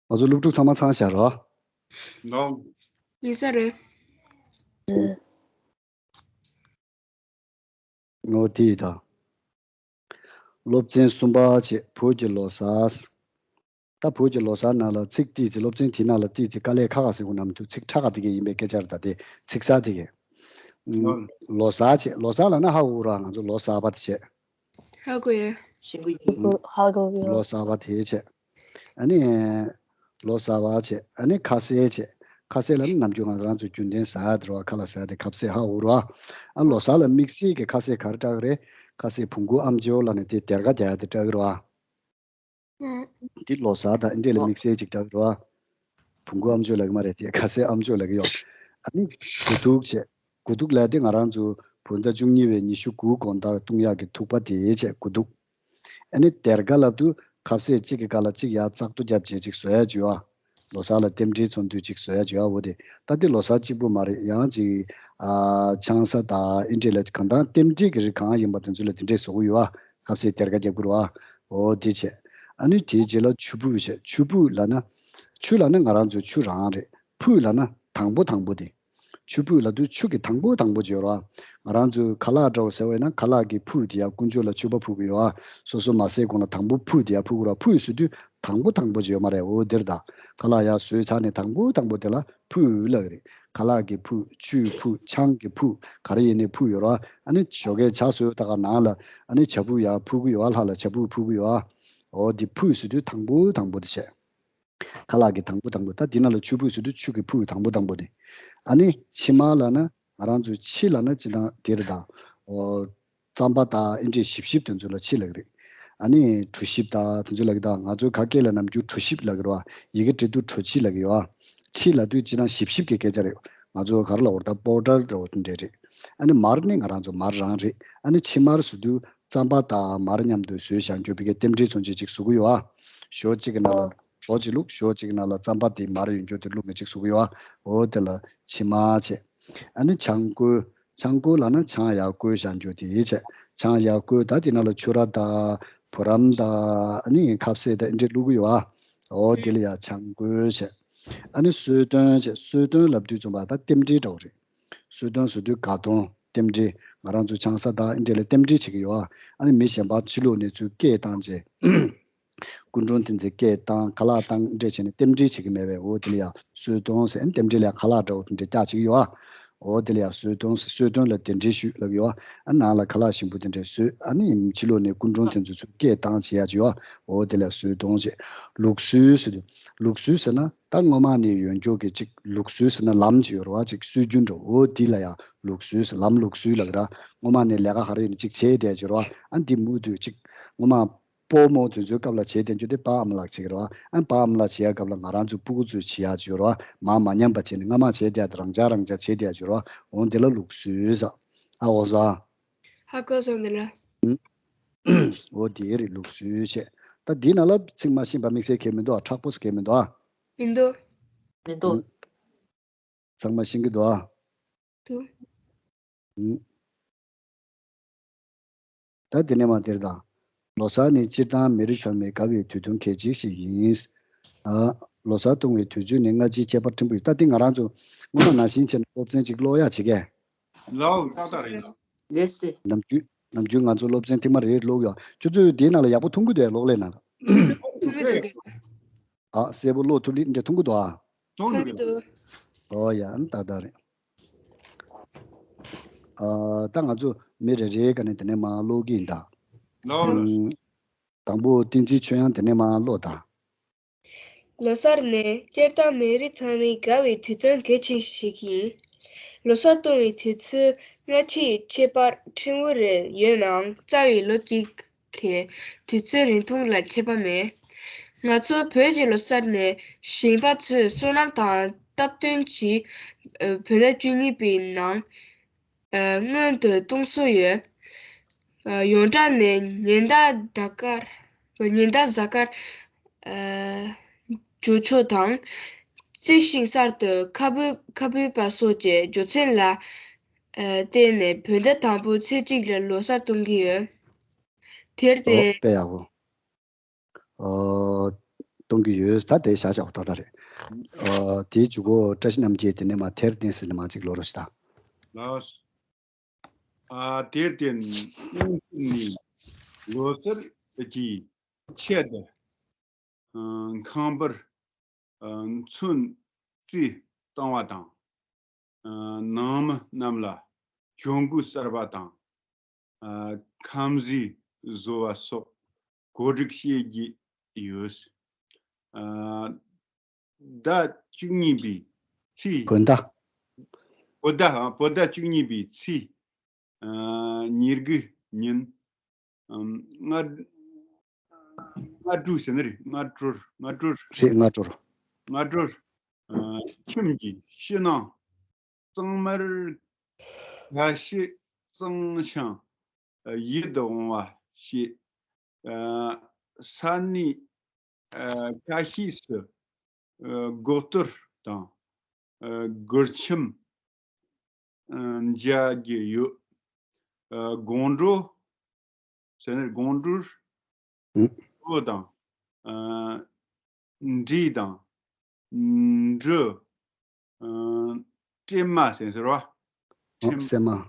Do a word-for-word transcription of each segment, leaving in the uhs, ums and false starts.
ང་ཚོ་སློབ་ཕྲུག་ཚང་མ་ཚང་བཞག་རོགས། ཡིན་ས་རེད། ངོ་དེ་ཡིན་ད། སློབ་ཚན་གསུམ་པ་བྱས་བོད་ཀྱི་ལོ་གསར། ད་བོད་ཀྱི་ལོ་གསར་ནང་ལ་ཚིག་ཏིས་ཀྱི་སློབ་ཚན་དེའི་ནང་ལ་ཏིས་ཀྱི་དཀའ་ལས་ཁག་ཁག་ཟེར་དགོས་ནམ་དུ་ཚིག་ཁྲ་ཁག་དེ་གས་ཡིན་པའི་སྐད་ཆ་རེད་ད། དེ་ཚིག་གསར་དེ་གས། ལོ་གསར་བྱས་ལོ་གསར་ལབ་ན་ཧ་གོ་ར། ང་ཚོ་ལོ་གསར་པ་དེ་བྱས། ཧ་གོ་ཡ། ཤིང་གུ་ཡིན། ཧ་གོ་གི་ཡོད། ལོ་གསར་པ་དེ་བྱས། ཨ་ནི། ལོ་གསར་པ་བྱས། ཨ་ནི་ཁ་ཟས་བྱས། ཁ་ཟས་ལ་ནི་ནམ་རྒྱུན་ང་རང་ཚོ་རྒྱུན་ལྡན་ཟ་ཡ་དེ་རེད་བ། ཁ་ལག་ཟ་ཡ་དེ་ཁ་ཟས་ཧ་འུར་བ། ཨ་ལོ་གསར་ལ་དམིགས་བསལ་གྱི་ཁ་ཟས་ག་རེ་སྤྲད་ཀྱི་རེད། ཁ་ཟས་བོང་གུ་ཨམ་ཅོག་ལབ་ནས་དེ་སྡེར་ཁ་རྒྱག་ཡ་དེ་སྤྲད་ཀྱི་རེད་བ། འདི་ལོ་གསར་དང་ཨེ་འདྲས་ལ་དམིགས་བསལ་ཅིག་སྤྲད་ཀྱི་རེད་བ། བོང་གུ་ཨམ་ཅོག་ལབ་ཀྱི་མ་རེད་དེ། ཁ་ཟས་ཨམ་ཅོག་ལབ་ཀྱི་ཡོད། ཨ་ནི་དགུ་ཐུག་བྱས། དགུ་ཐུག་ལབ་དེ་ང་རང་ཚོ་བོད་ཟླ་བཅུ་གཉིས་པའི་ཉི་ཤུ་དགུ་དགོང་དག་བཏུང་ཡག་གི་ཐུག་པ་དེ་བྱས་དགུ་ཐུག་ཨ་ནི་སྡེར་ཁ་ལབ་དུས་ཁ་ཟས་གཅིག་གི་སྒང་ལ་གཅིག་ཡར་བཙག་འཐུ་རྒྱབ་བྱས་གཅིག་བཟོ་ཡ་བྱོས་ཨ། ལོ་གསར་ལ་རྟེན་འབྲེལ་ཚོགས་འདུ་གཅིག་བཟོ་ཡ་བྱོས་ཨ། འོ་དེ་ད་དེ་ལོ་གསར་གཅིག་པུ་མ་རེད། ཡང་གཅིག་ཨ་ཆང་ས་དང་ཨེ་འདྲས་ལ་གང་ལྟར་རྟེན་འབྲེལ་གྱི་རིགས་གང་ཡིན་པ་དེ་ཚོ་ལ་དེ་འདྲས་བཟོ་གི་ཡོད་ཨ། ཁ་ཟས་སྡེར་ཁ་རྒྱབ་གི་རེད་ཨ། འོ་དེ་བྱས། ཨ་ནི་དེའི་རྗེས་ལ་ཆུ་ཕུད་བྱས། ཆུ་ཕུད་ལབ་ན། ཆུ་ལབ་ན་ང་རང་ཚོ་ཆུ་རང་རེད། ཕུད་ལབ་ན་དང་པོ་དང་པོ་དེ། ཆུ་ཕུད་ལབ་དུས་ཆུ་གི་དང་པོ་དང་པོ་བརྗོད་རོགས། ང་རང་ཚོའི་ཁ་ལག་འདྲ་བོ་ཟེར་བས་ན་ཁ་ལག་གི་ཕུད་དེ་ཡར་དཀོན་མཆོག་ལ་མཆོད་པ་ཕུལ་གི་ཡོད་ཨ། སོ་སོ་མ་ཟས་གོང་ལ་དང་པོ་ཕུད་དེ་ཡར་ཕུལ་གི་རོགས། ཕུད་ཟེར་དུས་དང་པོ་དང་པོ་བརྗོད་མ་རེད། འོ་འདིར་ད། ཁ་ལག་ཡར་བཟོས་ཚར་ནས་དང་པོ་དང་པོ་དེ་ལ་ཕུད་ལབ་གི་རེད། ཁ་ལག་གི་ཕུད། ཆུའི་ཕུད། ཆང་གི་ཕུད། ག་རེ་ཡིན་ནའི་ཕུད་ཡོད་རོགས། ཨ་ནི་ཞོགས་ཀས་ཇ་བཟོས་ད་ག་ནང་ལ་ཨ་ནི་ཇ་ཕུད་ཡར་ཕུལ་གི་ཡོད་ཨ། ལྷ་ལ་ཇ་ཕུད་ཕུལ་གི་ཡོད་ཨ། འོ་འདི་ཕུད་ཟེར་དུས་དང་པོ་དང་པོ་དེ་བྱས། ཁ་ལག་གི་དང་པོ་དང་པོ། ད་འདི་ནང་ལ་ཆུ་ཕུད་ཟེར་དུས་ཆུ་གི་ཕུད་དང་པོ་དང་པོ་དེ། ཨ་ནི་ཕྱི་མ་ལབ་ན་ང་རང་ཚོ་ཕྱི་ལབ་ན་སྤྱིར་བཏང་དེ་རེད་ད། ཨོ། རྩམ་པ་དང་ཨེ་འདྲས་ཞིབ་ཞིབ་དེ་ཚོ་ལ་ཕྱི་ལབ་ཀྱི་རེད། ཨ་ནི་གྲོ་ཞིབ་དང་དེ་ཚོ་ལབ་ཀྱི་ད། ང་ཚོའི་ཁ་སྐད་ལ་ནམ་རྒྱུན་གྲོ་ཞིབ་ལབ་ཀྱི་རེད་བ། ཡི་གེ་འབྲི་དུས་གྲོ་ཕྱི་ལབ་ཀྱི་ཡོད་ཨ། ཕྱི་ལབ་དུས་སྤྱིར་བཏང་ཞིབ་ཞིབ་ཀྱི་སྐད་ཆ་རེད། ང་ཚོ་ག་རེ་ལབ་དགོས་རེད་ད། པའོ་ཌར་འདྲ་བོ་དེ་འདྲས་རེད། ཨ་ནི་མར་ནི་ང་རང་ཚོ་མར་རང་རེད། ཨ་ནི་ཕྱེ་མར་ཟེར་དུས་རྩམ་པ་དང་མར་མཉམ་དུ་བཟོས་བཞག་རྒྱུ་བི་གའི་རྟེན་འབྲེལ་མཚོན་བྱེད་ཅིག་བཟོ་གི་ཡོད་ཨ། ཞོ་གཅིག་གི་ནང་ལ་གྲོ་གཅིག་བླུགས། ཞོ་གཅིག་གི་ནང་ལ་རྩམ་པ་དེ་མར་ཡོད་རྒྱུ་དེ་བླུགས་ནས་ཅིག་བཟོ་གི་ཡོད་ཨ། འོ་དེ་ལ་ཕྱེ་མར་བྱས། ཨ་ནི་ཆང་བསྐོལ། ཆང་བསྐོལ་ལབ་ན་ཆང་ཡར་བསྐོལ་བཞག་རྒྱུ་དེ་བྱས། ཆང་ཡར་བསྐོལ། ད་དེ་ནང་ལ་ཕྱུར་ར་དང་བུ་རམ་དང་ཨ་ནི་ཁ་ཟས་དང་ཨེ་འདྲས་བླུགས་གི་ཡོད་ཨ། འོ་དེ་ལ་ཡར་ཆང་བསྐོལ་བྱས། ཨ་ནི་གསོལ་སྟོན་བྱས། གསོལ་སྟོན་ལབ་དུས་ཙམ་པ་ད་རྟེན་འབྲེལ་འདྲ་བོ་རེད། གསོལ་སྟོན་ཟེར་དུས་དགའ་སྟོན་རྟེན་འབྲེལ། ང་རང་ཚོ་ཆང་ས་དང་ཨེ་འདྲས་ལ་རྟེན་འབྲེལ་བྱེད་ཀྱི་ཡོད་ཨ། ཨ་ནི་མི་གཞན་པ་ཕྱི་ལོགས་ནས་ཚུར་སྐད་བཏང་བྱས། སྐུ་མགྲོན་དེ་ཚོས་སྐད་བཏང་། ཁ་ལག་བཏང་། འདྲ་བྱས་ནས་རྟེན་འབྲེལ་བྱེད་ཀྱི་མེད་པས། འོ་དེ་ལ་ཡང་གསོལ་སྟོན་ཟེར། རྟེན་འབྲེལ་ལ་ཡང་ཁ་ལག་འདྲ་བོ་དེ་འདྲ་བཀྱག་བྱེད་ཀྱི་ཡོད་ཨ། འོ་དེ་ལ་ཡང་གསོལ་སྟོན་ཟེར། གསོལ་སྟོན་ལ་གདན་འདྲེན་ཞུས་ལབ་ཀྱི་ཡོད་ཨ། ཨ་ནང་ལ་ཁ་ལག་ཞིམ་པོ་དེ་འདྲ་བཟོས། ཨ་ནི་ཕྱི་ལོགས་ནས་སྐུ་མགྲོན་དེ་ཚོ་ཚུར་སྐད་བཏང་བྱེད་ཡག་བྱེད་ཡོད་ཨ། འོ་དེ་ལ་ཡང་གསོལ་སྟོན་བྱས། ལུགས་སྲོལ་ཟེར་དུས། ལུགས་སྲོལ་ཟེར་ན་ད་སྔོན་མ་ནས་ཡོད་རྒྱུ་གི་ཅིག་ལུགས་སྲོལ་ཟེར་ན་ལམ་ཅིག་ཡོད་རེད་བ། ཅིག་སྲོལ་རྒྱུན་འདྲ་བོ། འོ་དེ་ལ་ཡང་ལུགས་སྲོལ་ཟེར། ལམ་ལུགས་སྲོལ་ལབ་ཀྱི་རེད། སྔོན་མ་ནས་ལས་ཀ་ག་རེ་ཡོད་ན་ཅིག་བྱས་བསྡད་ཀྱི་རེད་བ། ཨ་འདི་མུ་མཐུད་ཅིག་སྔོན་མ་སྤོ་རྨོ་དེ་ཚོའི་སྐབས་ལ་བྱས་བསྡད་རྒྱུ་དེ་ཕ་ཨ་མ་ལགས་བྱེད་ཀྱི་རེད་བ། ཨ་ཕ་ཨ་མ་ལགས་བྱེད་ཡ་སྐབས་ལ་ང་རང་ཚོ་སྤུ་གུ་ཚོས་བྱེད་ཡ་བྱེད་ཀྱི་རེད་བ། མར་མ་ཉམས་པ་བྱས་ནས་སྔ་མ་བྱས་བསྡད་ཡ་དེ་རང་འཇགས་རང་འཇགས་བྱས་བསྡད་ཡ་བྱེད་ཀྱི་རེད་བ། འོ་འདི་ལ་ལུགས་སྲོལ་ཟེར། ཨ་འོ་ཟ། ཧ་གོ་སོང་། འདི་ལ། འོ་དེ་རེད། ལུགས་སྲོལ་བྱས། ད་འདི་ནང་ལ་ཚིག་མ་ཤེས་པ་དམིགས་བསལ་གང་ཡང་མི་འདུག་ཨ། མཁྲེགས་པོ་གང་ཡང་མི་འདུག་ཨ། མི་འདུག་མི་འདུག་ཚང་མ་ཤེས་ཀྱི་འདུག་ཨ། འདུག་ད་དེ་ནས་མར་དེར་དང་། ལོ་གསར་ནི་སྤྱིར་བཏང་མི་རིགས་ཚང་མའི་དགའ་བའི་དུས་སྟོན་གལ་ཆེ་ཞིག་ཡིན། ཨ། ལོ་གསར་གཏོང་བའི་དུས་ཚོད་ནི་སྔ་ཕྱིའི་ཁྱད་པར་ཕྲན་བུ་ཡོད། ད་དེ་ང་རང་ཚོ་སྔོན་མ་ནང་བཞིན་བྱས་ནས་སློབ་ཚན་གཅིག་ཀློག་ཡག་བྱེད་ཀྱི། ལའོ། ཏག་ཏག་རེད། ལགས་སེ། ནམ་རྒྱུན་ནམ་རྒྱུན་ང་ཚོ་སློབ་ཚན་ཐེངས་མ་རེ་རེ་ཀློག་ཡོད། ཁྱོད་ཚོས་དེའི་ནང་ལ་ཡག་པོ་མཐོང་གི་འདུག་གས། གློག་ཀླད་ནང་ལ། མཐོང་གི་འདུག་གས། ཨ། གསལ་པོ་ཀློག་ཐུབ་ལེ་འདྲ་མཐོང་གི་འདུག་ཨ། མཐོང་གི་འདུག་ཨོ་ཡ། ཨ་ནི་ཏག་ཏག་རེད། ཨ། ད་ང་ཚོ་མི་རེ་རེའི་སྒང་ནས་དེ་ནས་མར་ཀློག་གི་ཡིན་ད། ལའོ། ཨུམ། དང་པོ་བསྟན་འཛིན་ཆོས་དབྱངས་དེ་ནས་མར་ཀློག་ད། ལོ་གསར་ནི་སྤྱིར་བཏང་མི་རིགས་ཚང་མའི་དགའ་བའི་དུས་སྟོན་གལ་ཆེ་ཞིག་ཡིན། ལོ་གསར་གཏོང་བའི་དུས་ཚོད་སྔ་ཕྱིའི་ཁྱད་པར་ཕྲན་བུ་རེ་ཡོད་ནའང་རྩ་བའི་ལོ་གཅིག་གི་དུས་ཚོད་རིང་ཐུང་ལ་ཁྱད་པར་མེད། ང་ཚོ་བོད་ཀྱི་ལོ་གསར་ནི་ཞིང་པ་ཚོས་སོ་ནམ་དང་སྟབས་བསྟུན་གྱིས་བོད་ཟླ་བཅུ་གཉིས་པའི་ནང་སྔོན་དུ་གཏོང་སྲོལ་ཡོད། ཡོངས་གྲགས་ནས་ཉི་ཟླ་ཟླ་སྐར། ཉི་ཟླ་གཟའ་སྐར། ཇོ་ཆོ་དང་། རྩི་ཤིང་གསར་དུ་ཁ་འབུས་ཁ་འབུས་པ་སོགས་ཀྱི་སྦྱོར་ཚན་ལ་བརྟེན་ནས་བོད་ཟླ་དང་པོའི་ཚེས་གཅིག་ལ་ལོ་གསར་གཏོང་གི་ཡོད། དེར་བརྟེན། ཨོ། དཔེ་ཡག་པོ། ཨོ། གཏོང་གི་ཡོད། ད་དེ་བཞག་བཞག་ད་ལྟ་རེད། ཨ། དེའི་མཇུག་གུ་བཀྲ་ཤིས་རྣམ་རྒྱལ་དེ་ནས་མར་དེར་བརྟེན་ཟེར་ནས་མར་ཅིག་ཀློག་རོགས་ཞུ་ད། ལགས། ཨ། དེར་བརྟེན་ནི་ལོ་གསར་གྱི་ཆེད་དུ། ཨ། ཁང་པར། ཨ། ཚོན་རྩི་བཏང་བ་དང་། ཨ། ནང་མི་རྣམས་ལ་གྱོན་གོས་གསར་པ་དང་། ཨ། ཁམས་གཟུགས་བཟོ་བ་སོགས་གོ་སྒྲིག་བྱེད་ཀྱི་ཡོད། ཨ། ཟླ་བཅུ་གཉིས་པའི་ཚེས། བོད་ཟླ། བོད་ཟླ། ཨ། བོད་ཟླ་བཅུ་གཉིས་པའི་ཚེས། ཨ། ཉེར་དགུ་ཉིན། ཨམ། སྔ། སྔ་དྲོ་ཟེར་ན་རེད། སྔ་དྲོར། སྔ་དྲོར། རེད། སྔ་དྲོར། སྔ་དྲོར། ཨ། ཁྱིམ་གྱི་ཕྱི་ནང་གཙང་མར་ཁ་ཤས་གཙང་ཞིང་ཡིད་དུ་འོང་བ་བྱས། ཨ། ས་གནས། ཨ། ཁ་ཤས་སུ། ཨ། སྒོག་གཏོར་དང་། ཨ། གུར་ཁྱིམ། ཨ། མཇལ་རྒྱུ་ཡོད། ཨ། སྒོང་དྲོ་ཟེར་ནས་སྒོང་དྲོར། ཨུ། དྲོ་དང་། ཨ། འབྲས་དང་། འབྲུ། ཨ། སྲན་མ་ཟེར་ཟེར་བ། ཨ། སྲན་མ།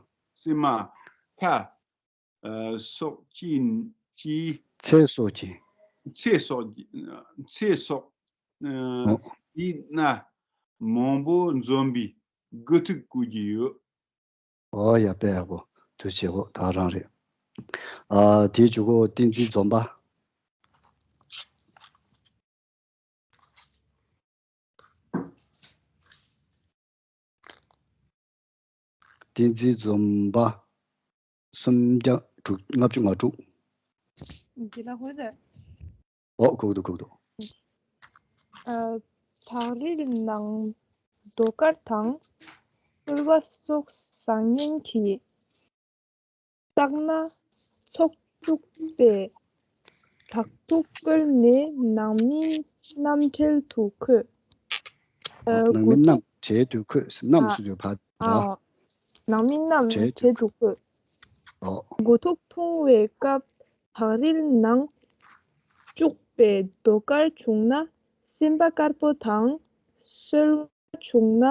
སྲན་མ། ཐལ། ཨ། སོགས་ཀྱིས། ཀྱིས། ཚལ་སོགས་ཀྱིས། ཚལ་སོགས་ཀྱིས། ཚལ་སོགས། ཨ། ཨོ། ཀྱིས་སྣ་མང་པོ་འཛོམས་པའི་དགུ་ཐུག་བཀོད་ཀྱི་ཡོད། ཨོ་ཡ། དཔེ་ཡག་པོ། ཐུགས་རྗེ་ཆེ། ཨོ། ད་རང་རེད། ཨ། དེའི་མཇུག་གུ་བསྟན་འཛིན་འཛོམས་པ། བསྟན་འཛིན་འཛོམས་པ། སུམ་བརྒྱ་དྲུག་ལྔ་བཅུ་ང་དྲུག་འདི་ལ་ཧོ་དེ། ཨོ། གུག་འདུག་གུག་འདུག་ཨ། ལྷག་རིལ་ནང་ཟློས་གར་དང་། ཕུར་པ་སོགས་བཟང་ངན་གྱི། བརྟགས་ན་ཚོགས་དཀྲུགས་པས་བྲག་ཐུག་བཀོལ་ནས་ནང་མིའི་རྣམ་གྲལ་དུ་འཁོད། ཨ། ནང་མིའི་རྣམ་གྲལ་དུ་འཁོད། རྣམ་ཟེར་དུས་ཕར། ཨ། ནང་མིའི་རྣམ་གྲལ་དུ་འཁོད། ཨོ། དགུ་ཐུག་འཐུང་བའི་སྐབས་ལྷག་རིལ་ནང་བཅུག་པའི་ཟློས་གར་བྱུང་ན་སེམས་པ་དཀར་པོ་དང་། སོལ་བ་བྱུང་ན་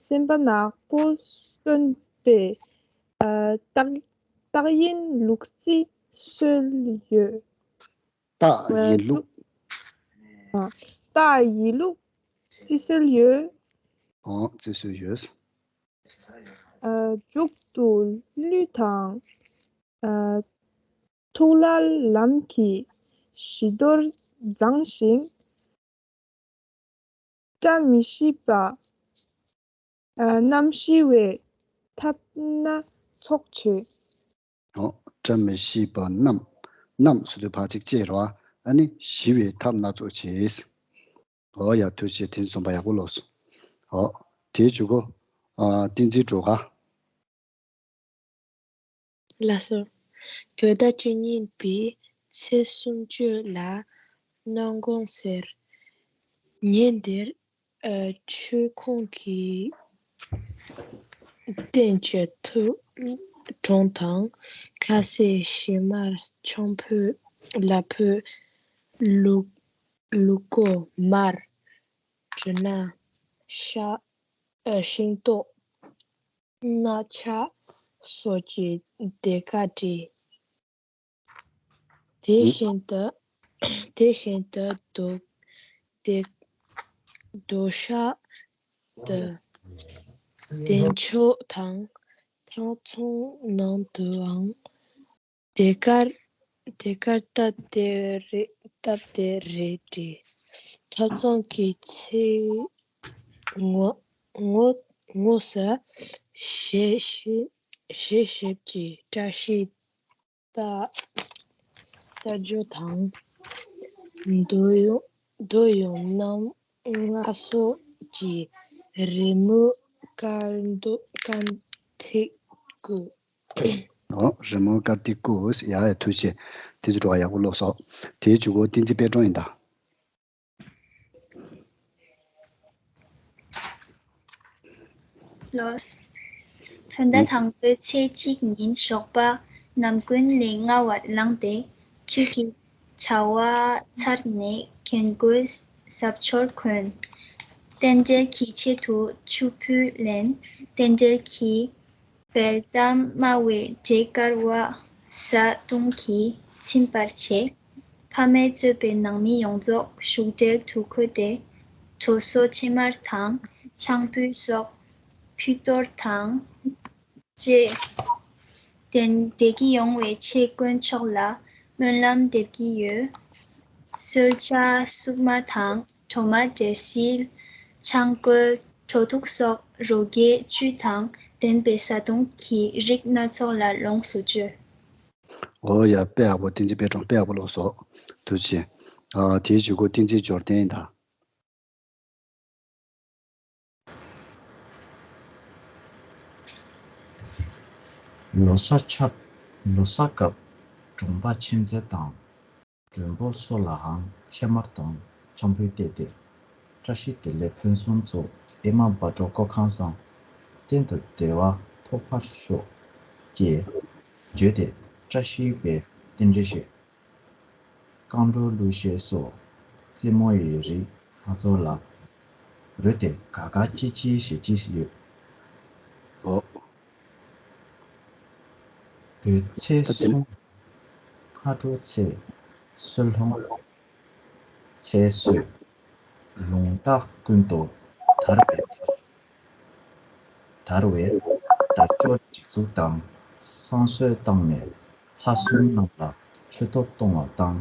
སེམས་པ་ནག་པོ་གསོན་པའི། ཨ། རྟགས། རྟགས་ཡིན་ལུགས་བརྩི་སྲོལ་ཡོད། རྟགས་ཡིན་ལུགས། ཨ། རྟགས་ཡིན་ལུགས་བརྩི་སྲོལ་ཡོད། ཨོ། བརྩི་སྲོལ་ཡོད། ཨ། མཇུག་ཏུ་གླུ་དང་། ཨ། ཐུགས་ལ་ལམ་གྱི་བྱི་དོར་བརྫངས་ཤིང་། བཀྲ་མི་ཤིས་པ། ཨ། རྣམ་ཞི་བའི་ཐབས་སྣ་ཚོགས་བྱེད། ཨོ། བཀྲ་མི་ཤིས་པ་རྣམས། རྣམས་ཟེར་དུས་ཕར་ཅིག་བཅད་རོ། ཨ་ནི་ཞི་བའི་ཐབས་སྣ་ཚོགས་བྱེད། ཨོ་ཡ། ཐུགས་རྗེ་ཆེ། དེ་ཚོ་འཛོམས་པ་ཡག་པོ་ཀློག་སོང་། ཨོ། དེའི་མཇུག་གུ། ཨ། བསྟན་འཛིན་སྒྲོལ་དཀར། ལགས་སོ། བོད་ཟླ་བཅུ་གཉིས་པའི་ཚེས་སུམ་ཅུ་ལ་སྣང་དགོང་ཟེར། ཉིན་དེར། ཨ། ཆོས་ཁང་གི་སྟེང་གི་ཐུབ་གྲང་དང་། ཁ་ཟས་ཕྱེ་མར་ཆང་ཕུད་ལ་ཕུད། ལུག་ལུག་མགོ་མར། དྲི་ན་ཤ། ཨ། ཤིང་ཏོག་སྣ་ཆ་སོགས་ཀྱི་ཟློས་གར་བྲིས། དེ་བཞིན་དུ། དེ་བཞིན་དུ་རྡོ་དེ་རྡོ་ཤ་དང་། བདེ་མཆོག་དང་ཐང་ཚོང་ནང་དུའང་ཟློས་གར། ཟློས་གར་སྟབས་བདེ་རེ། སྟབས་བདེ་རེ་བྲིས། ཐབ་ཚང་གི་ཚེས་ངོ་ངོ་ངོས་སུ་གཞས་གཞས་གཞས་གཞས་ཀྱི་བཀྲ་ཤིས་རྟ་རྟ་རྒྱུག་དང་། འདོད་ཡོན་འདོད་ཡོན་རྣམ་ལྔ་སོགས་ཀྱི་རི་མོའི་དཀར་མདོ་དཀར་ཐིག་བཀོད། ཨོ། རི་མོའི་དཀར་ཐིག་བཀོད། ཡ་ཡ། ཐུགས་རྗེ་ཆེ། དེ་ཚོ་འགྲོ་བ་ཡག་པོ་ཀློག་སོང་། དེའི་མཇུག་གུ་བསྟན་འཛིན་དཔལ་སྒྲོན་ཡིན་ད། ལགས། བོད་ཟླ་དང་པོའི་ཚེས་གཅིག་ཉིན་ཞོགས་པ་ནམ་རྒྱུན་ལས་སྔ་བར་ལངས་ཏེ་ཆོས་ཀྱི་ བྱ་བ་ཚར་ནས་རྒན་རྒོན་གཟབ་མཆོར་གོན། རྟེན་འབྲེལ་གྱི་ཆེད་དུ་ཆུ་ཕུད་ལེན། རྟེན་འབྲེལ་གྱི་འབེལ་གཏམ་སྨྲ་བའི་འདྲེ་དཀར་བ་བཟའ་བཏུང་གིས་ཚིམ་པར་བྱེད། ཕ་མས་གཙོས་པའི་ནང་མི་ཡོངས་རྫོགས་བཞུགས་གྲལ་དུ་འཁོད་དེ། དྲོ་སོ་ཕྱེ་མར་དང་ཆང་ཕུད་སོགས་ཕུད་གཏོར་དང་བཅས་བསྡད་ཀྱི་ཡོང་བའི་ཆེད་དཀོན་མཆོག་ལ་སྨོན་ལམ་འདེབས་ཀྱི་ཡོད། གསོལ་ཇ་སྲུབ་མ་དང་གྲོ་མ་འབྲས་སིལ། ཆང་བསྐོལ། བྲོ་ཐུག་སོགས་རོ་བརྒྱའི་བཅུད་དང་ལྡན་པའི་བཟའ་བཏུང་གི་རིགས་སྣ་ཚོགས་ལ་ལོངས་སུ་སྤྱོད། འོ་ཡ། དཔེ་ཡག་པོ། བསྟན་འཛིན་དཔལ་སྒྲོན། དཔེ་ཡག་པོ་ཀློག་སོང་། ཐུགས་རྗེ་ཆེ། ཨ། དེའི་མཇུག་གུ་བསྟན་འཛིན་འབྱོར་ལྡན་ཡིན་ད། ལོ་གསར་ཆབ། ལོ་གསར་སྐབས་གྲོང་པ་ཆེ་ཚང་དང་མགྲོན་པོ་སོགས་ལའང་ཕྱེ་མར་དང་ཆང་ཕུད་གཏད་དེ། བཀྲ་ཤིས་བདེ་ལེགས་ཕུན་སུམ་ཚོགས། ཨེ་མ་སྦ་འགྲོ་ཀོ་ཁང་བཟང་། གཏན་དུ་བདེ་བ་ཐོབ་པར་ཤོག་ཅེས་བརྗོད་དེ་བཀྲ་ཤིས་པའི་རྟེན་འབྲེལ་བཤད། རྐང་འགྲོ་གླུ་གཞས་སོགས་རྩེད་མོ་ཡི་རིགས་སྣ་ཚོགས་ལ་རོལ་ཏེ་དགའ་དགའ་སྐྱིད་སྐྱིད་བྱེད་ཀྱི་ཡོད། ཨོ། བོད་ཚེས་ད་དེ། གསུམ། སྔ་དྲོ་ཚེས་གསོལ། ལྷུང་ཚེས་གསོལ། ལུང་རྟགས་ཀུན་ཏུ་དར་བའི་དར། དར་བའི་དར་ལྕོག་སྒྲིག་འཛུགས་དང་བསང་གསོལ་བཏང་ནས་ལྷ་སྲུང་རྣམས་ལ་མཆོད་གཏོར་གཏོང་བ་དང་།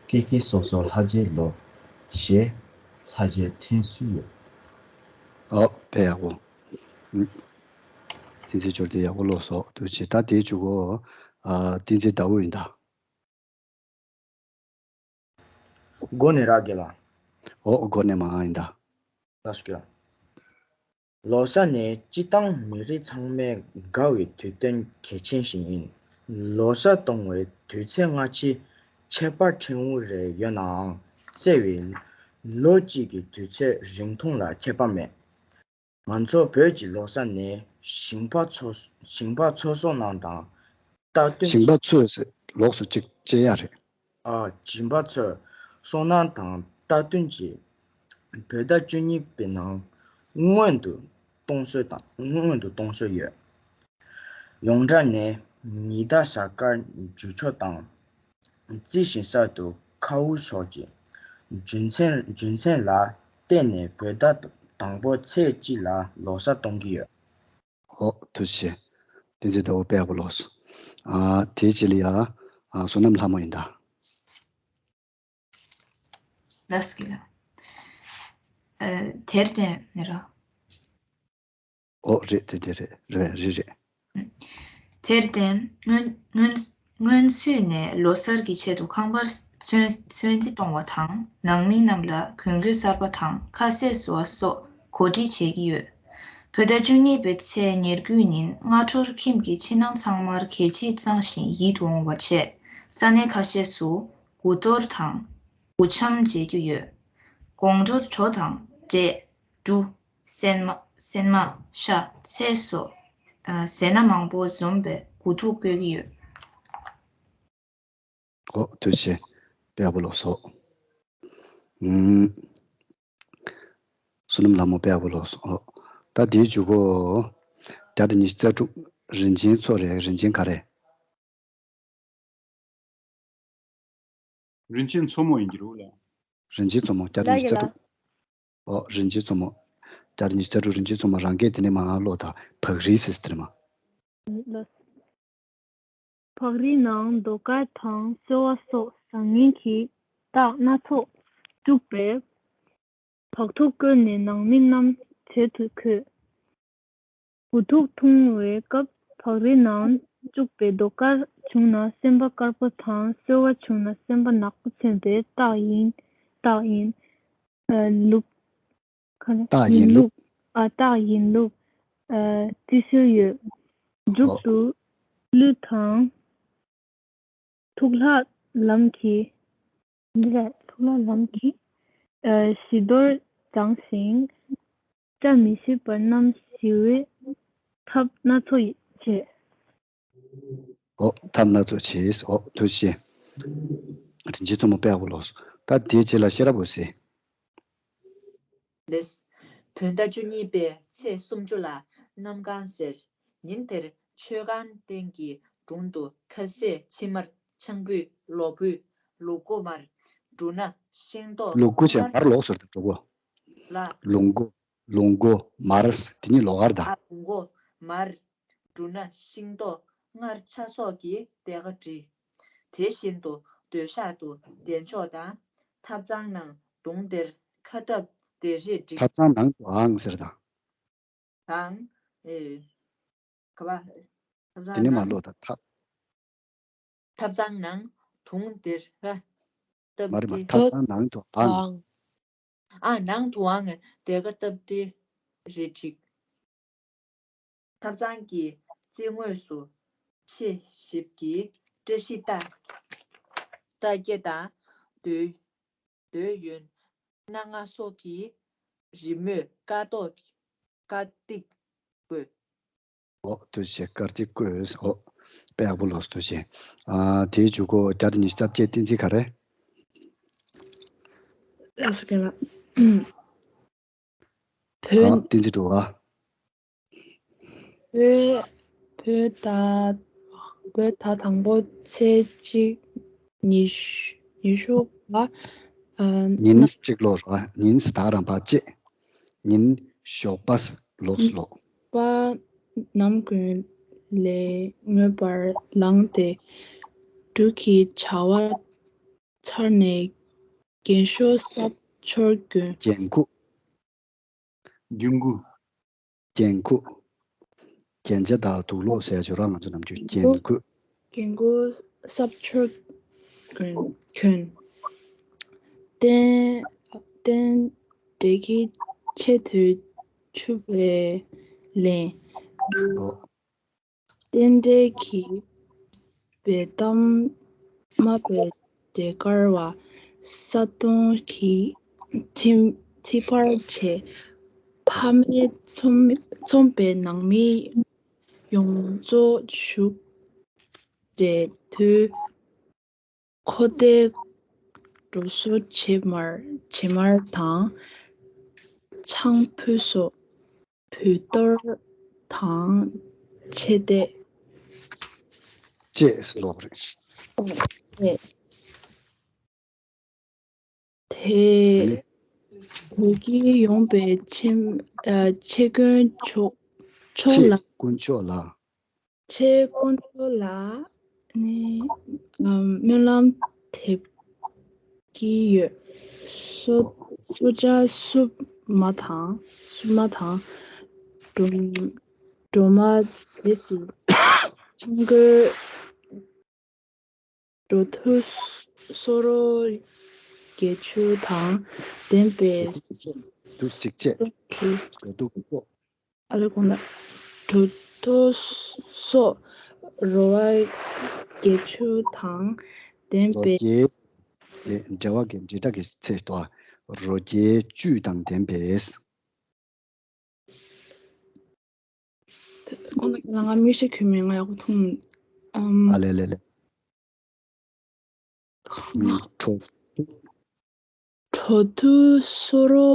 ཀི་ཀི་སོ་སོ་ལྷ་རྗེ་ལོ་ཞེས་ལྷ་རྗེ་འཐེན་སྲོལ་ཡོད། ཨོ། དཔེ་ཡག་པོ། ཨུ། བསྟན་འཛིན་འབྱོར་ལྡན་ཡག་པོ་ཀློག་སོང་། ཐུགས་རྗེ་ཆེ། ད་དེའི་མཇུག་གུ། ཨ། བསྟན་འཛིན་ཟླ་འོད་ཡིན་ད། འགོ་ནས་རག་གི་ལ། ཨོ། འགོ་ནས་མར་ཡིན་ད། ལགས་སོ། ལོ་གསར་ནི་སྤྱི་བཏང་མི་རིགས་ཚང་མས་དགའ་བའི་དུས་སྟོན་གལ་ཆེན་ཞིག་ཡིན། ལོ་གསར་གཏོང་བའི་དུས་ཚོད་སྔ་ཕྱི་ཁྱད་པར་ཕྲན་བུ་རེ་ཡོད་ནའང་བརྩེ་བའི་ལོ་གཅིག་གི་དུས་ཚོད་རིང་ཐུང་ལ་ཁྱད་པར་མེད། ང་ཚོ་བོད་ཀྱི་ལོ་གསར་ནི་ཞིང་པ་ཚོ་ཞིང་པ་ཚོ་སོ་ནང་དང་། རྟ་བསྟུན་ཞིང་པ་ཚོས་ལོགས་སུ་གཅིག་བཅད་ཡ་རེད། ཨ། ཞིང་པ་ཚོས་སོ་ནང་དང་རྟ་བསྟུན་གྱིས་བོད་ཟླ་བཅུ་གཉིས་པའི་ནང་སྔོན་དུ་གཏོང་སྲོལ་དང་སྔོན་དུ་གཏོང་སྲོལ་ཡོད། ཡོངས་གྲགས་ནས་ཉི་ཟླ་ཤར་ཁར་འཇུ་ཆོག་དང་། རྩི་ཤིང་གསར་དུ་ཁ་འུ་ཆོག་གི་རྒྱུ་མཚན་རྒྱུ་མཚན་ལ་བརྟེན་ནས་བོད་ཟླ་དང་པོ་ཚེས་གཅིག་ལ་ལོ་གསར་གཏོང་གི་ཡོད། ཨོ། ཐུགས་རྗེ་ཆེ། བསྟན་འཛིན་ཟླ་འོད་དཔེ་ཡག་པོ་ཀློག་སོང་། ཨ། དེའི་རྗེས་ལ་ཡ། ཨ། བསོད་ནམས་ལྷ་མོ་ཡིན་ད། ལགས་སོ། ཨ། དེར་བརྟེན་ནས་ར། ཨོ། རེད། དེ་དེ་རེད། རེད་རེད་རེད། དེར་བརྟེན་སྔོན་སྔོན་སྔོན་ཚུད་ནས་ལོ་གསར་གྱི་ཆེད་དུ་ཁང་པར་ཚོན་ཚོན་རྩི་གཏོང་བ་དང་། ནང་མི་རྣམས་ལ་གོན་གོས་གསར་པ་དང་ཁ་ཟས་བཟོ་བ་སོགས་གོ་སྒྲིག་བྱེད་ཀྱི་ཡོད། བོད་ཟླ་བཅུ་གཉིས་པའི་ཚེས་ཉེར་དགུའི་ཉིན་སྔ་དྲོར་ཁྱིམ་གྱི་ཕྱི་ནང་ཚང་མར་གད་ཕྱིས་གཙང་ཞིང་ཡིད་འོང་བ་བྱས། ས་གནས་ཁ་ཤས་སུ་དགུ་གཏོར་དང་དགུ་འཆམ་བྱེད་ཀྱི་ཡོད། དགོང་དྲོར་གྲོ་དང་འབྲས། འབྲུ། སྲན་མ། སྲན་མ། ཤ། ཚལ་སོགས། ཨ། ཟས་སྣ་མང་པོ་འཛོམས་པའི་དགུ་ཐུག་བཀོད་ཀྱི་ཡོད། ཨོ། ཐུགས་རྗེ་ཆེ། དཔེ་ཡག་པོ་ཀློག་སོང་། ཨུམ། བསོད་ནམས་ལྷ་མོ་དཔེ་ཡག་པོ་ཀློག་སོང་། ཨོ། ད་དེའི་མཇུག་གུ། བརྒྱ་དང་ཉི་ཤུ་རྩ་དྲུག་རིན་ཆེན་མཚོ་རེད། རིན་ཆེན་ག་རེ། རིན་ཆེན་མཚོ་མོ་ཡིན་གྱི་རེད་ལ། རིན་ཆེན་མཚོ་མོ་བརྒྱ་དང་ཉི་ཤུ་རྩ་དྲུག་ཨོ། རིན་ཆེན་མཚོ་མོ། བརྒྱ་དང་ཉི་ཤུ་རྩ་དྲུག་རིན་ཆེན་མཚོ་མོ། རང་སྐད་དེ་ནས་མར་ཀློག་དང་། བག་རིལ་ཟེར་དེ་ནས་མར། ལགས། བག་རིལ་ནང་རྡོ་དཀར་དང་སོལ་བ་སོགས་བཟང་ངན་གྱི་རྟགས་སྣ་ཚོགས་བཅུག་པའི་བག་ཐུག་བསྐོལ་ནས་ནང་མི་རྣམས་གྲལ་དུ་འཁོད། དགུ་ཐུག་འཐུང་བའི་སྐབས་བག་རིལ་ནང་བཅུག་པའི་རྡོ་དཀར་བྱུང་ན་སེམས་པ་དཀར་པོ་དང་། སོལ་བ་བྱུང་ན་སེམས་པ་ནག་པོ་མཚོན་པའི་རྟགས་ཡིན། རྟགས་ཡིན། ཨ། ལུགས། ག་རེ། རྟགས་ཡིན་ཡིན་ལུགས། ལུགས། ཨ། རྟགས་ཡིན་ལུགས། ཨ། རྩི་སྲོལ་ཡོད། མཇུག་ཨོ། ཏུ་གླུ་དང་། ཐུགས་ལྷག་ལམ་གྱིས། འདི་ལ་ཐུགས་ལྷག་ལམ་གྱིས། ཨ། བྱི་དོར་བགྲངས་ཤིང་། བཀྲ་མི་ཤིས་པ་རྣམས་ཞི་བའི་ཐབས་སྣ་ཚོགས་བྱེད། ཨོ། ཐབས་སྣ་ཚོགས་བྱེད། ཨོ། ཐུགས་རྗེ་ཆེ། དྲིན་ཆེན་མཚོ་མོ་དཔེ་ཡག་པོ་ལོས། ད་དེའི་རྗེས་ལ་ཤེས་རབ་འོད་ཟེར། ལེས། བོད་ཟླ་བཅུ་གཉིས་པའི་ཚེས་སུམ་ཅུ་ལ་གནམ་གང་ཟེར། ཉིན་དེར་མཆོད་ཁང་སྟེང་གི་དྲུང་དུ་ཁ་ཟས་ཕྱེ་མར་ཆང་ཕུད་ལོ་ཕུད་ལུག་མགོ་མར་འབྲུ་སྣ་ཤིང་ཏོག་ལུག་མགོ་བྱས་མར་ལོག་ཟེར་ཏེ་འགྲོ་གོ། ལ། ལུག་མགོ། ལུག་མགོ་མར་དེ་གཉིས་ལོགས་ཀར་ད། ཨ་ལུག་མགོ་མར། འབྲུ་སྣ་ཤིང་ཏོག་མངར་ཆ་སོགས་ཀྱི་ལྡེ་ཁ་བྲིས། དེ་བཞིན་དུ་སྡོད་ཤག་ཏུ་བདེ་མཆོག་དང་། ཐབ་ཚང་ནང་དུང་སྡེར་ཁ་ཐབ་སྡེར་རེ་བསྒྲིགས། ཐབ་ཚང་ནང་དུའང་ཟེར་དང་། དང་། ཨེ། ག་བ། ཐབ་དེ་ཚང་ནས་མ་ནང་ལོག་ད་ཐབ། ཐབ་ཚང་ནང་དུང་སྡེར་ཁ་བཏབ་མ་རེད་མ་སྟེ། ཐབ་ཚང་ནང་དུའང་། ཨ་ནང་དུའང་ལྡེ་ཁ་བཏབ་སྟེ་རེ་བསྒྲིགས། ཐབ་ཚང་གི་རྩིག་ངོས་སུ་ཕྱེ་ཞིབ་ཀྱི་བཀྲ་ཤིས་རྟ་རྟ་སྐྱེ་དང་འདོད་འདོད་ཡོན་སྣ་ལྔ་སོགས་ཀྱི་རི་མོས་དཀར་ཏོག་དཀར་ཏིག་བཀོད། ཨོ་ཐུགས་རྗེ་ཆེ། དཀར་ཏིག་བཀོད། ཨོ་དཔེ་ཡག་པོ་ལོས། ཐུགས་རྗེ་ཆེ། ཨ་དེའི་མཇུག་གོ་བརྒྱ་དང་ཉི་ཤུ་རྩ་བརྒྱད། བསྟན་འཛིན་ག་རེ། ལགས་སོ་རྒན་ལགས། བོད། ཨ་བསྟན་འཛིན་འགྲོ་བ། བོད་བོད་ཟླ་བོད་ཟླ་དང་པོ་ཚེས་གཅིག་ཉི་ཤུ་ཉི་ཤུ་པ། ཨ་ཉིན་གཅིག་ལོ་ར། ཉིན་ཟླ་རང་པ་གཅིག་ཉིན་ཞོགས་པ་ལོགས་ལོ། པ་ནམ་དགུན་ལས་མངོན་པར་ལངས་ཏེ། འབྲུག་གི་བྱ་བ་ཚར་ནས་རྒྱན་ཤོག་གསར་འཕྱོར་གྱོན། རྒྱན་ཁུག་རྒྱན་ཁུག་རྒྱན་ཁུག་རྒྱན་ཆ་དང་དུག་ལོག་ཟེར་ཡ་ཅིག་ཡོད་ར། ང་ཚོ་ནམ་རྒྱུན་རྒྱན་ཁུག་རྒྱན་ཁུག་གསར་འཕྱོར་གྱོན་གྱོན། རྟེན་རྟེན་འབྲེལ་གྱི་ཆེད་དུ་ཕྱུ་པའི་ལན། ཨོ། རྟེན་འབྲེལ་གྱི་འབེལ་གཏམ་སྨྲ་བའི་ཟློས་གར་བ། ས་དོང་གི་ཁྱིམ་ཁྱིམ་པར་བྱས། ཕ་མས་འཚོམས་འཚོམས་པའི་ནང་མི་ཡོངས་རྫོགས་བཞུགས་འབྲས་དུས། ཁོ་ཏའི་འགྲོ་སོ་བྱེ་མར་བྱེ་མར་དང་། ཆང་ཕུད་སོ་བུད་གཏོར་དང་ཆེ་སྟེ། ཅེས་ཟེར་ལོག་རེད། ཨོ་ཨེ། དེ་དེ་ནི་དེ་གིས་ཡོང་པའི་ཆེ་ཨ་ཆེ་དཀོན་མཆོག་མཆོག་ཆེ་ལ། དཀོན་མཆོག་ལ། ཆེ་དཀོན་མཆོག་ལ་ནི་སྨོན་ལམ་འདེབས་ཀྱི་ཡོད། སོ་སོ་ཅག་སྲུབ་མ་དང་སྲུབ་མ་དང་སྒྲོལ་སྒྲོལ་མ་རྗེས་སུ་ཆང་བསྐོལ། འགྲོ་དུས་སོ་རོ་བརྒྱད་ཅུ་དང་ལྡན་པའི། དུས་གཅིག་བྱས། འགྲོ་དུས་སོ། ཨ་ལེ་གོང་ལ། གྲོ་ཐོ་སོགས་རོ་བ་བརྒྱད་ཅུ་དང་ལྡན་རོ་པའི། བརྒྱད། དེ་འབྲེལ་བ་གི་འབྲེལ་སྒྲ་གི་ཚེ་དོ། རོ་བརྒྱད་བཅུ་དང་ལྡན་པས། གོང་ལ་ང་མིག་ཤེལ་གྱོན་མེད། ང་ཡག་པོ་མཐོང་མེད། ཨམ། ཨ་ལེ་ལེ་ལེ། གྲོ། གྲོ་ཐུ་སོ་རོ་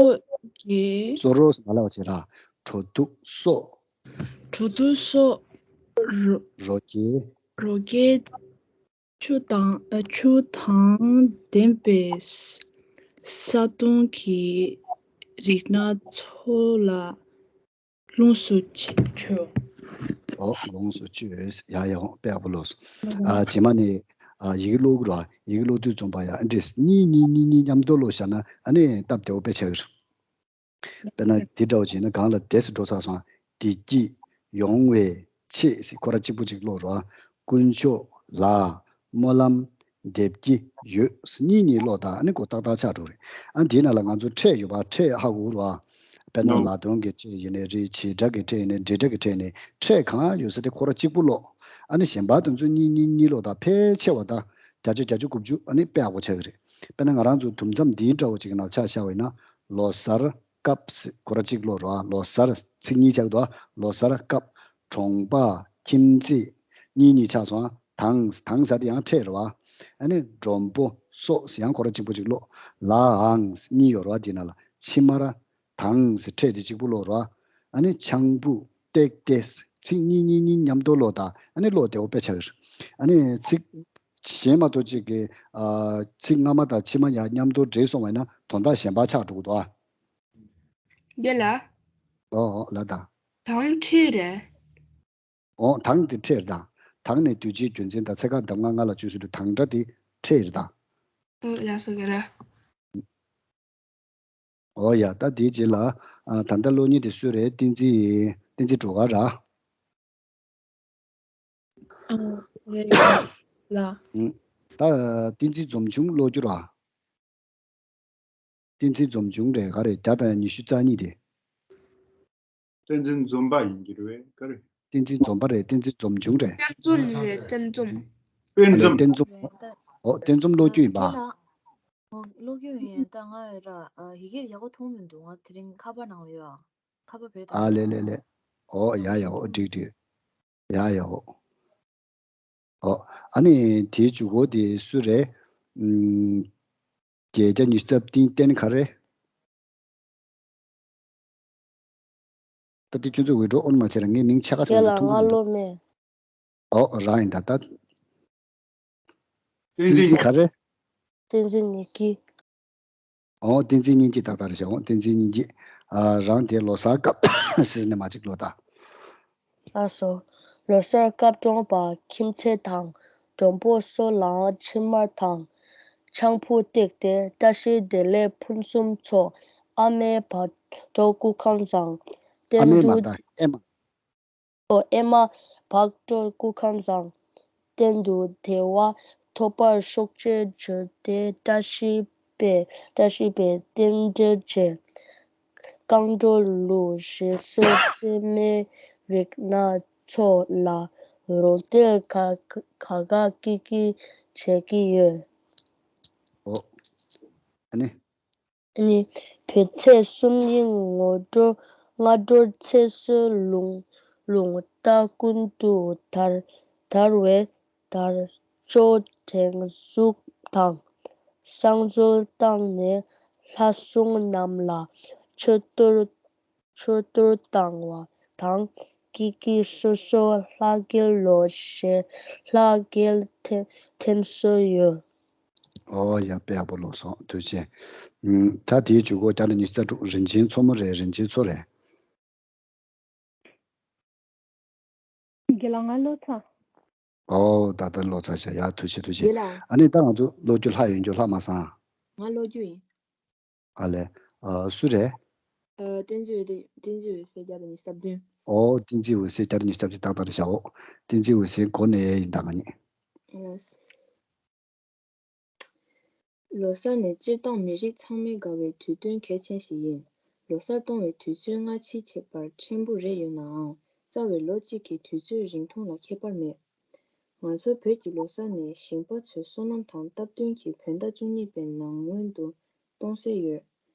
གེ། སོ་རོ་ཟེར་མ་ལབ་བྱས་ར། གྲོ་ཐུ་སོ། གྲོ་ཐུ་སོ། རོ། རོ་གེ། རོ་གེ། ཆུ་དང་ཨ་ཆུ་དང་ལྡན་པའི་ས་ས་དོང་གི་རིགས་སྣ་ཚོ་ལ། ལོངས་སུ་སྤྱོད། ཨོ་ལོངས་སུ་སྤྱོད། ཡ་ཡ་དཔེ་ཡག་པོ་ལོས། ཨ་རྗེས་མ་ནི་ཨ་ཡི་གེ་ཀློག་གི་ར། ཡི་གེ་ཀློག་དུས་ཙམ་པ་ཡ་འདྲེས་གཉིས་གཉིས་གཉིས་གཉིས་མཉམ་དུ་ཀློག་བཞག་ན་ཨ་ནི་སྟབས་བདེ་བོ་དཔེ་ཆགས་ཀྱི་རེད། དཔེར་ན་འདི་འདྲ་བོ་བྱས་ན་གང་ལ་བདེ་སུ་འགྲོ་ཚར་སོང་། བདེ་སྐྱིད་ཡོང་བའི་ཆེད་ཟེར་ཁོ་ར་གཅིག་པུ་གཅིག་ཀློག་ར། དཀོན་མཆོག་ལ། སྨོན་ལམ་འདེབས་ཀྱི་ཡོད། གཉིས་གཉིས་ཀློག་དང་ཨ་ནི་གོ་ཏག་ཏག་ཆགས་འགྲོ་རེད། ཨ་འདིའི་ནང་ལ་ང་ཚོ་ཕྲད་ཡོད་པ་ཕྲད་ཧ་གོ་ར། དཔེར་ན་ལ་དོན་གྱི་ཕྲད་ཡིན་ནའི་རེད། བྱེད་སྒྲ་གི་ཕྲད་ཡིན་ནའི་འབྲེལ་སྒྲ་གི་ཕྲད་ཡིན་ནའི་ཕྲད་གང་ཡོད་ས་དེ་ཁོ་ར་གཅིག་པུ་ཀློག་ཨ་ནི་གཞན་པ་དེ་ཚོ་གཉིས་གཉིས་གཉིས་ཀློག་དང་ཕལ་ཆེ་བ་དང་བརྒྱ་ཆ་བརྒྱད་ཅུ་དགུ་བཅུ་ཨ་ནི་དཔེ་ཡག་པོ་ཆགས་ཀྱི་རེད། དཔེར་ན་ང་རང་ཚོ་དུམ་མཚམས་འདིའི་འདྲ་བོ་ཅིག་གི་ནང་ཆ་བཞག་པ་ཡིན་ན། ལོ་གསར་སྐབས་ཟེར་ཁོ་ར་གཅིག་ཀློག་ར། ལོ་གསར་ཚིག་གཉིས་ཆགས་འདུག་ལོ་གསར་སྐབས། གྲོང་པ། ཁྱིམ་མཚེས། གཉིས་གཉིས་ཆགས་སོང་། དང་། དང་ཟེར་དེ་ཡང་ཕྲད་རེད་བ། ཨ་ནི་མགྲོན་པོ་སོགས་ཡང་ཁོ་ར་གཅིག་པོ་གཅིག་ཀློག་ལའང་གཉིས་ཡོད་རེད་བ། དེ་ན་ལ་ཕྱི་མར་དང་ཟེར་ཕྲད་དེ་གཅིག་པོ་ཀློག་རེད་བ། ཨ་ནི་ཆང་ཕུད་བཏེགས་ཏེ། ཚིག་གཉིས་གཉིས་གཉིས་མཉམ་དུ་ཀློག་དང་། ཨ་ནི་ཀློག་བདེ་བོ་དཔེ་ཆགས་ཀྱི་རེད། ཨ་ནི་ཚིག་གཞན་མ་གཏོགས་གཅིག་གི་ཨ་ཚིག་སྔ་མ་དང་ཕྱི་མ་ཡང་མཉམ་དུ་འདྲེས་སོང་བ་ཡིན་ན་དོན་དག་གཞན་པ་ཆགས་འགྲོ་གི་འདུག་ཨ། རྒན་ལགས། ཨོ་ཨོ་ལ་དང་། དང་ཕྲད་རེད། ཨོ་དང་དེ་ཕྲད་དང་། དང་ནི་དུས་ཀྱི་རྒྱུ་མཚན་དང་ཚེ་སྐབས་གདམས་ངག་ལྔ་ལ་བཅོས་སུ་འདུག་དང་སྒྲ་དེ་ཕྲད་རེད་དང་། ཨོ་ལགས་སོ་རྒན་ལགས། ཨོ་ཡ། ད་དེའི་རྗེས་ལ་ཨ་ད་ལྟ་ཀློག་མཁན་དེ་སུ་རེད། བསྟན་འཛིན་བསྟན་འཛིན་སྒྲོལ་དཀར་ར། ཨ་རེད་ལ། ཨུ། ད་བསྟན་འཛིན་འཛོམས་ཆུང་ཀློག་རྒྱུ་ར། བསྟན་འཛིན་འཛོམས་ཆུང་རེད། ག་རེ་བརྒྱ་དང་ཉི་ཤུ་རྩ་གཉིས་དེ། བསྟན་འཛིན་འཛོམས་པ་ཡིན་གྱི་རེད་པས། ག་རེ། བསྟན་འཛིན་འཛོམས་པ་རེད། བསྟན་འཛིན་འཛོམས་ཆུང་རེད། བསྟན་འཛོམས་རེད། བསྟན་འཛོམས། དཔལ་འཛོམས། བསྟན་འཛོམས། རེད་ད། ཨོ་བསྟན་འཛོམས་ཀློག་རྒྱུ་ཡིན་པ། ཨོ་ཀློག་རྒྱུ་ཡིན། ད་ང་ར་ཡི་གེ་ཡག་པོ་མཐོང་མི་འདུག་ང་དེ་རིང་ཁ་པར་ནང་ཡོད་ཨ། ཁ་པར་བེར་ཨ་བཏང་ལེ་ལེ་ལེ། ཨོ་ཡ་ཡ། ཨོ་འགྲིག་འགྲིག་ཡ་ཡ། ཨོ། ཨོ། ཨ་ནི་དེའི་མཇུག་གོ་དེ་སུ་རེད། ཨུམ། བརྒྱད་བརྒྱ་ཉི་ཤུ་རྩ་བདུན་བསྟན་ག་རེ། ད་དེ་ཁྱོད་ཚོ་འུད་སྒྲོག་ཨོ་ནི་མ་བྱས་ན་ངས་མིང་ཆ་ག་ཆ་ག་ལ་མཐོང་གི་མི་འདུག་ང་ཀློག་མེད། ཨོ་རང་ཡིན་ད་ད། བསྟན་འཛིན་ག་རེ། བསྟན་འཛིན་ཉི་སྐྱིད། ཨོ་བསྟན་འཛིན་ཉི་སྐྱིད་ཏག་ཏག་རེད་ཤག་ཨོ་བསྟན་འཛིན་ཉི་སྐྱིད། ཨ་རང་དེ་ལོ་གསར་སྐབས་ཟེར་ནས་མ་གཅིག་ལོ་ད། ཨ་སོ། ལོ་གསར་སྐབས་གྲོངས་པ་ཁྱིམ་མཚེས་དང་། མགྲོན་པོ་སོགས་ལའང་ཕྱི་མར་དང་། ཆང་ཕུད་བཏེགས་ཏེ་བཀྲ་ཤིས་བདེ་ལེགས་ཕུན་སུམ་ཚོགས། ཨ་མའི་བག་དྲོ་སྐུ་ཁམས་བཟང་། ཨ་མའི་མ་ད་ཨེ་མ། ཨོ་ཨེ་མ་བག་དྲོ་སྐུ་ཁམས་བཟང་། གཏན་དུ་བདེ་བ་ཐོབ་པར་ཤོག་ཅེས་བརྗོད་དེ་བཀྲ་ཤིས་པའི་བཀྲ་ཤིས་པའི་རྟེན་འབྲེལ་བཅས། རྐང་བྲོ་ལུགས་བཞེས་སུ་རྩེད་མོའི་རིགས་སྣ་ཚོགས་ལ་རོལ་རྩེད་ཁ་ཁ་ཁ་ཀི་ཀི་བྱེད་ཀྱི་ཡོད། ཨོ། ཨ་ནི། ནི། བོད་ཚེས་གསུམ་ཉིན་ངོ་སྤྲོད་སྔ་དྲོར་ཚེས་བསྲེ་རླུང་རླུང་རྟ་ཀུན་ཏུ་དར་དར་བས་དར་ལྕོག་སྒྲེང་འཛུགས་དང་། བསང་གསོལ་བཏང་ནས་ལྷ་སྲུང་རྣམས་ལ་མཆོད་གཏོར་མཆོད་གཏོར་བཏང་བ་དང་། ཀི་ཀི་སོ་སོ་ལྷ་རྒྱལ་ལོ་ཞེས་ལྷ་རྒྱལ་འཐེན་འཐེན་སྲོལ་ཡོད། ཨོ་ཡ། དཔེ་ཡག་པོ་ཀློག་སོང་། ཐུགས་རྗེ་ཆེ། ཨུམ། ད་དེའི་མཇུག་གོ་བརྒྱ་དང་ཉི་ཤུ་རྩ་དྲུག་རིན་ཆེན་མཚོ་མོ་རེད། རིན་ཆེན་མཚོ་རེད། རྒན་ལགས་ང་ཀློག་ཚར། ཨོ་ད་ལྟ་ཀློག་ཚར་ཤག་ཡ་ཐུགས་རྗེ་ཆེ་ཐུགས་རྗེ་ཆེ། རྒན་ལགས། ཨ་ནི་ད་ང་ཚོ་ཀློག་རྒྱུ་ལྷག་ཡོད་རྒྱུ་ལྷག་མ་སོང་། ང་ཀློག་རྒྱུ་ཡིན། ཨ་ལས། ཨ་སུ་རེད། ཨ་བསྟན་འཛིན་འོད་ཟེར། བསྟན་འཛིན་འོད་ཟེར་བརྒྱ་དང་ཉི་ཤུ་རྩ་བདུན། ཨོ་བསྟན་འཛིན་འོད་ཟེར་བརྒྱ་དང་ཉི་ཤུ་རྩ་བདུན་ཏག་ཏག་རེད་ཤག་ཨོ་བསྟན་འཛིན་འོད་ཟེར་མགོ་ནས་ཡིན་ད་ང་གཉིས། ལགས་སོ། ལོ་གསར་ནི་སྤྱིར་བཏང་མི་རིགས་ཚང་མའི་དགའ་བའི་དུས་སྟོན་གལ་ཆེན་ཞིག་ཡིན། ལོ་གསར་གཏོང་བའི་དུས་ཚོད་སྔ་ཕྱིའི་ཁྱད་པར་ཕྲན་བུ་རེ་ཡོད་ནའང་། རྩ་བའི་ལོ་གཅིག་གི་དུས་ཚོད་རིང་ཐུང་ལ་ཁྱད་པར་མེད། ང་ཚོ་བོད་ཀྱི་ལོ་གསར་ནི་ཞིང་པ་ཚོའི་སོ་ནམ་དང་སྟབས་བསྟུན་གྱིས་བོད་ཟླ་བཅུ་གཉིས་པའི་ནང་སྔོན་དུ་གཏོང་སྲོལ་ཡོད།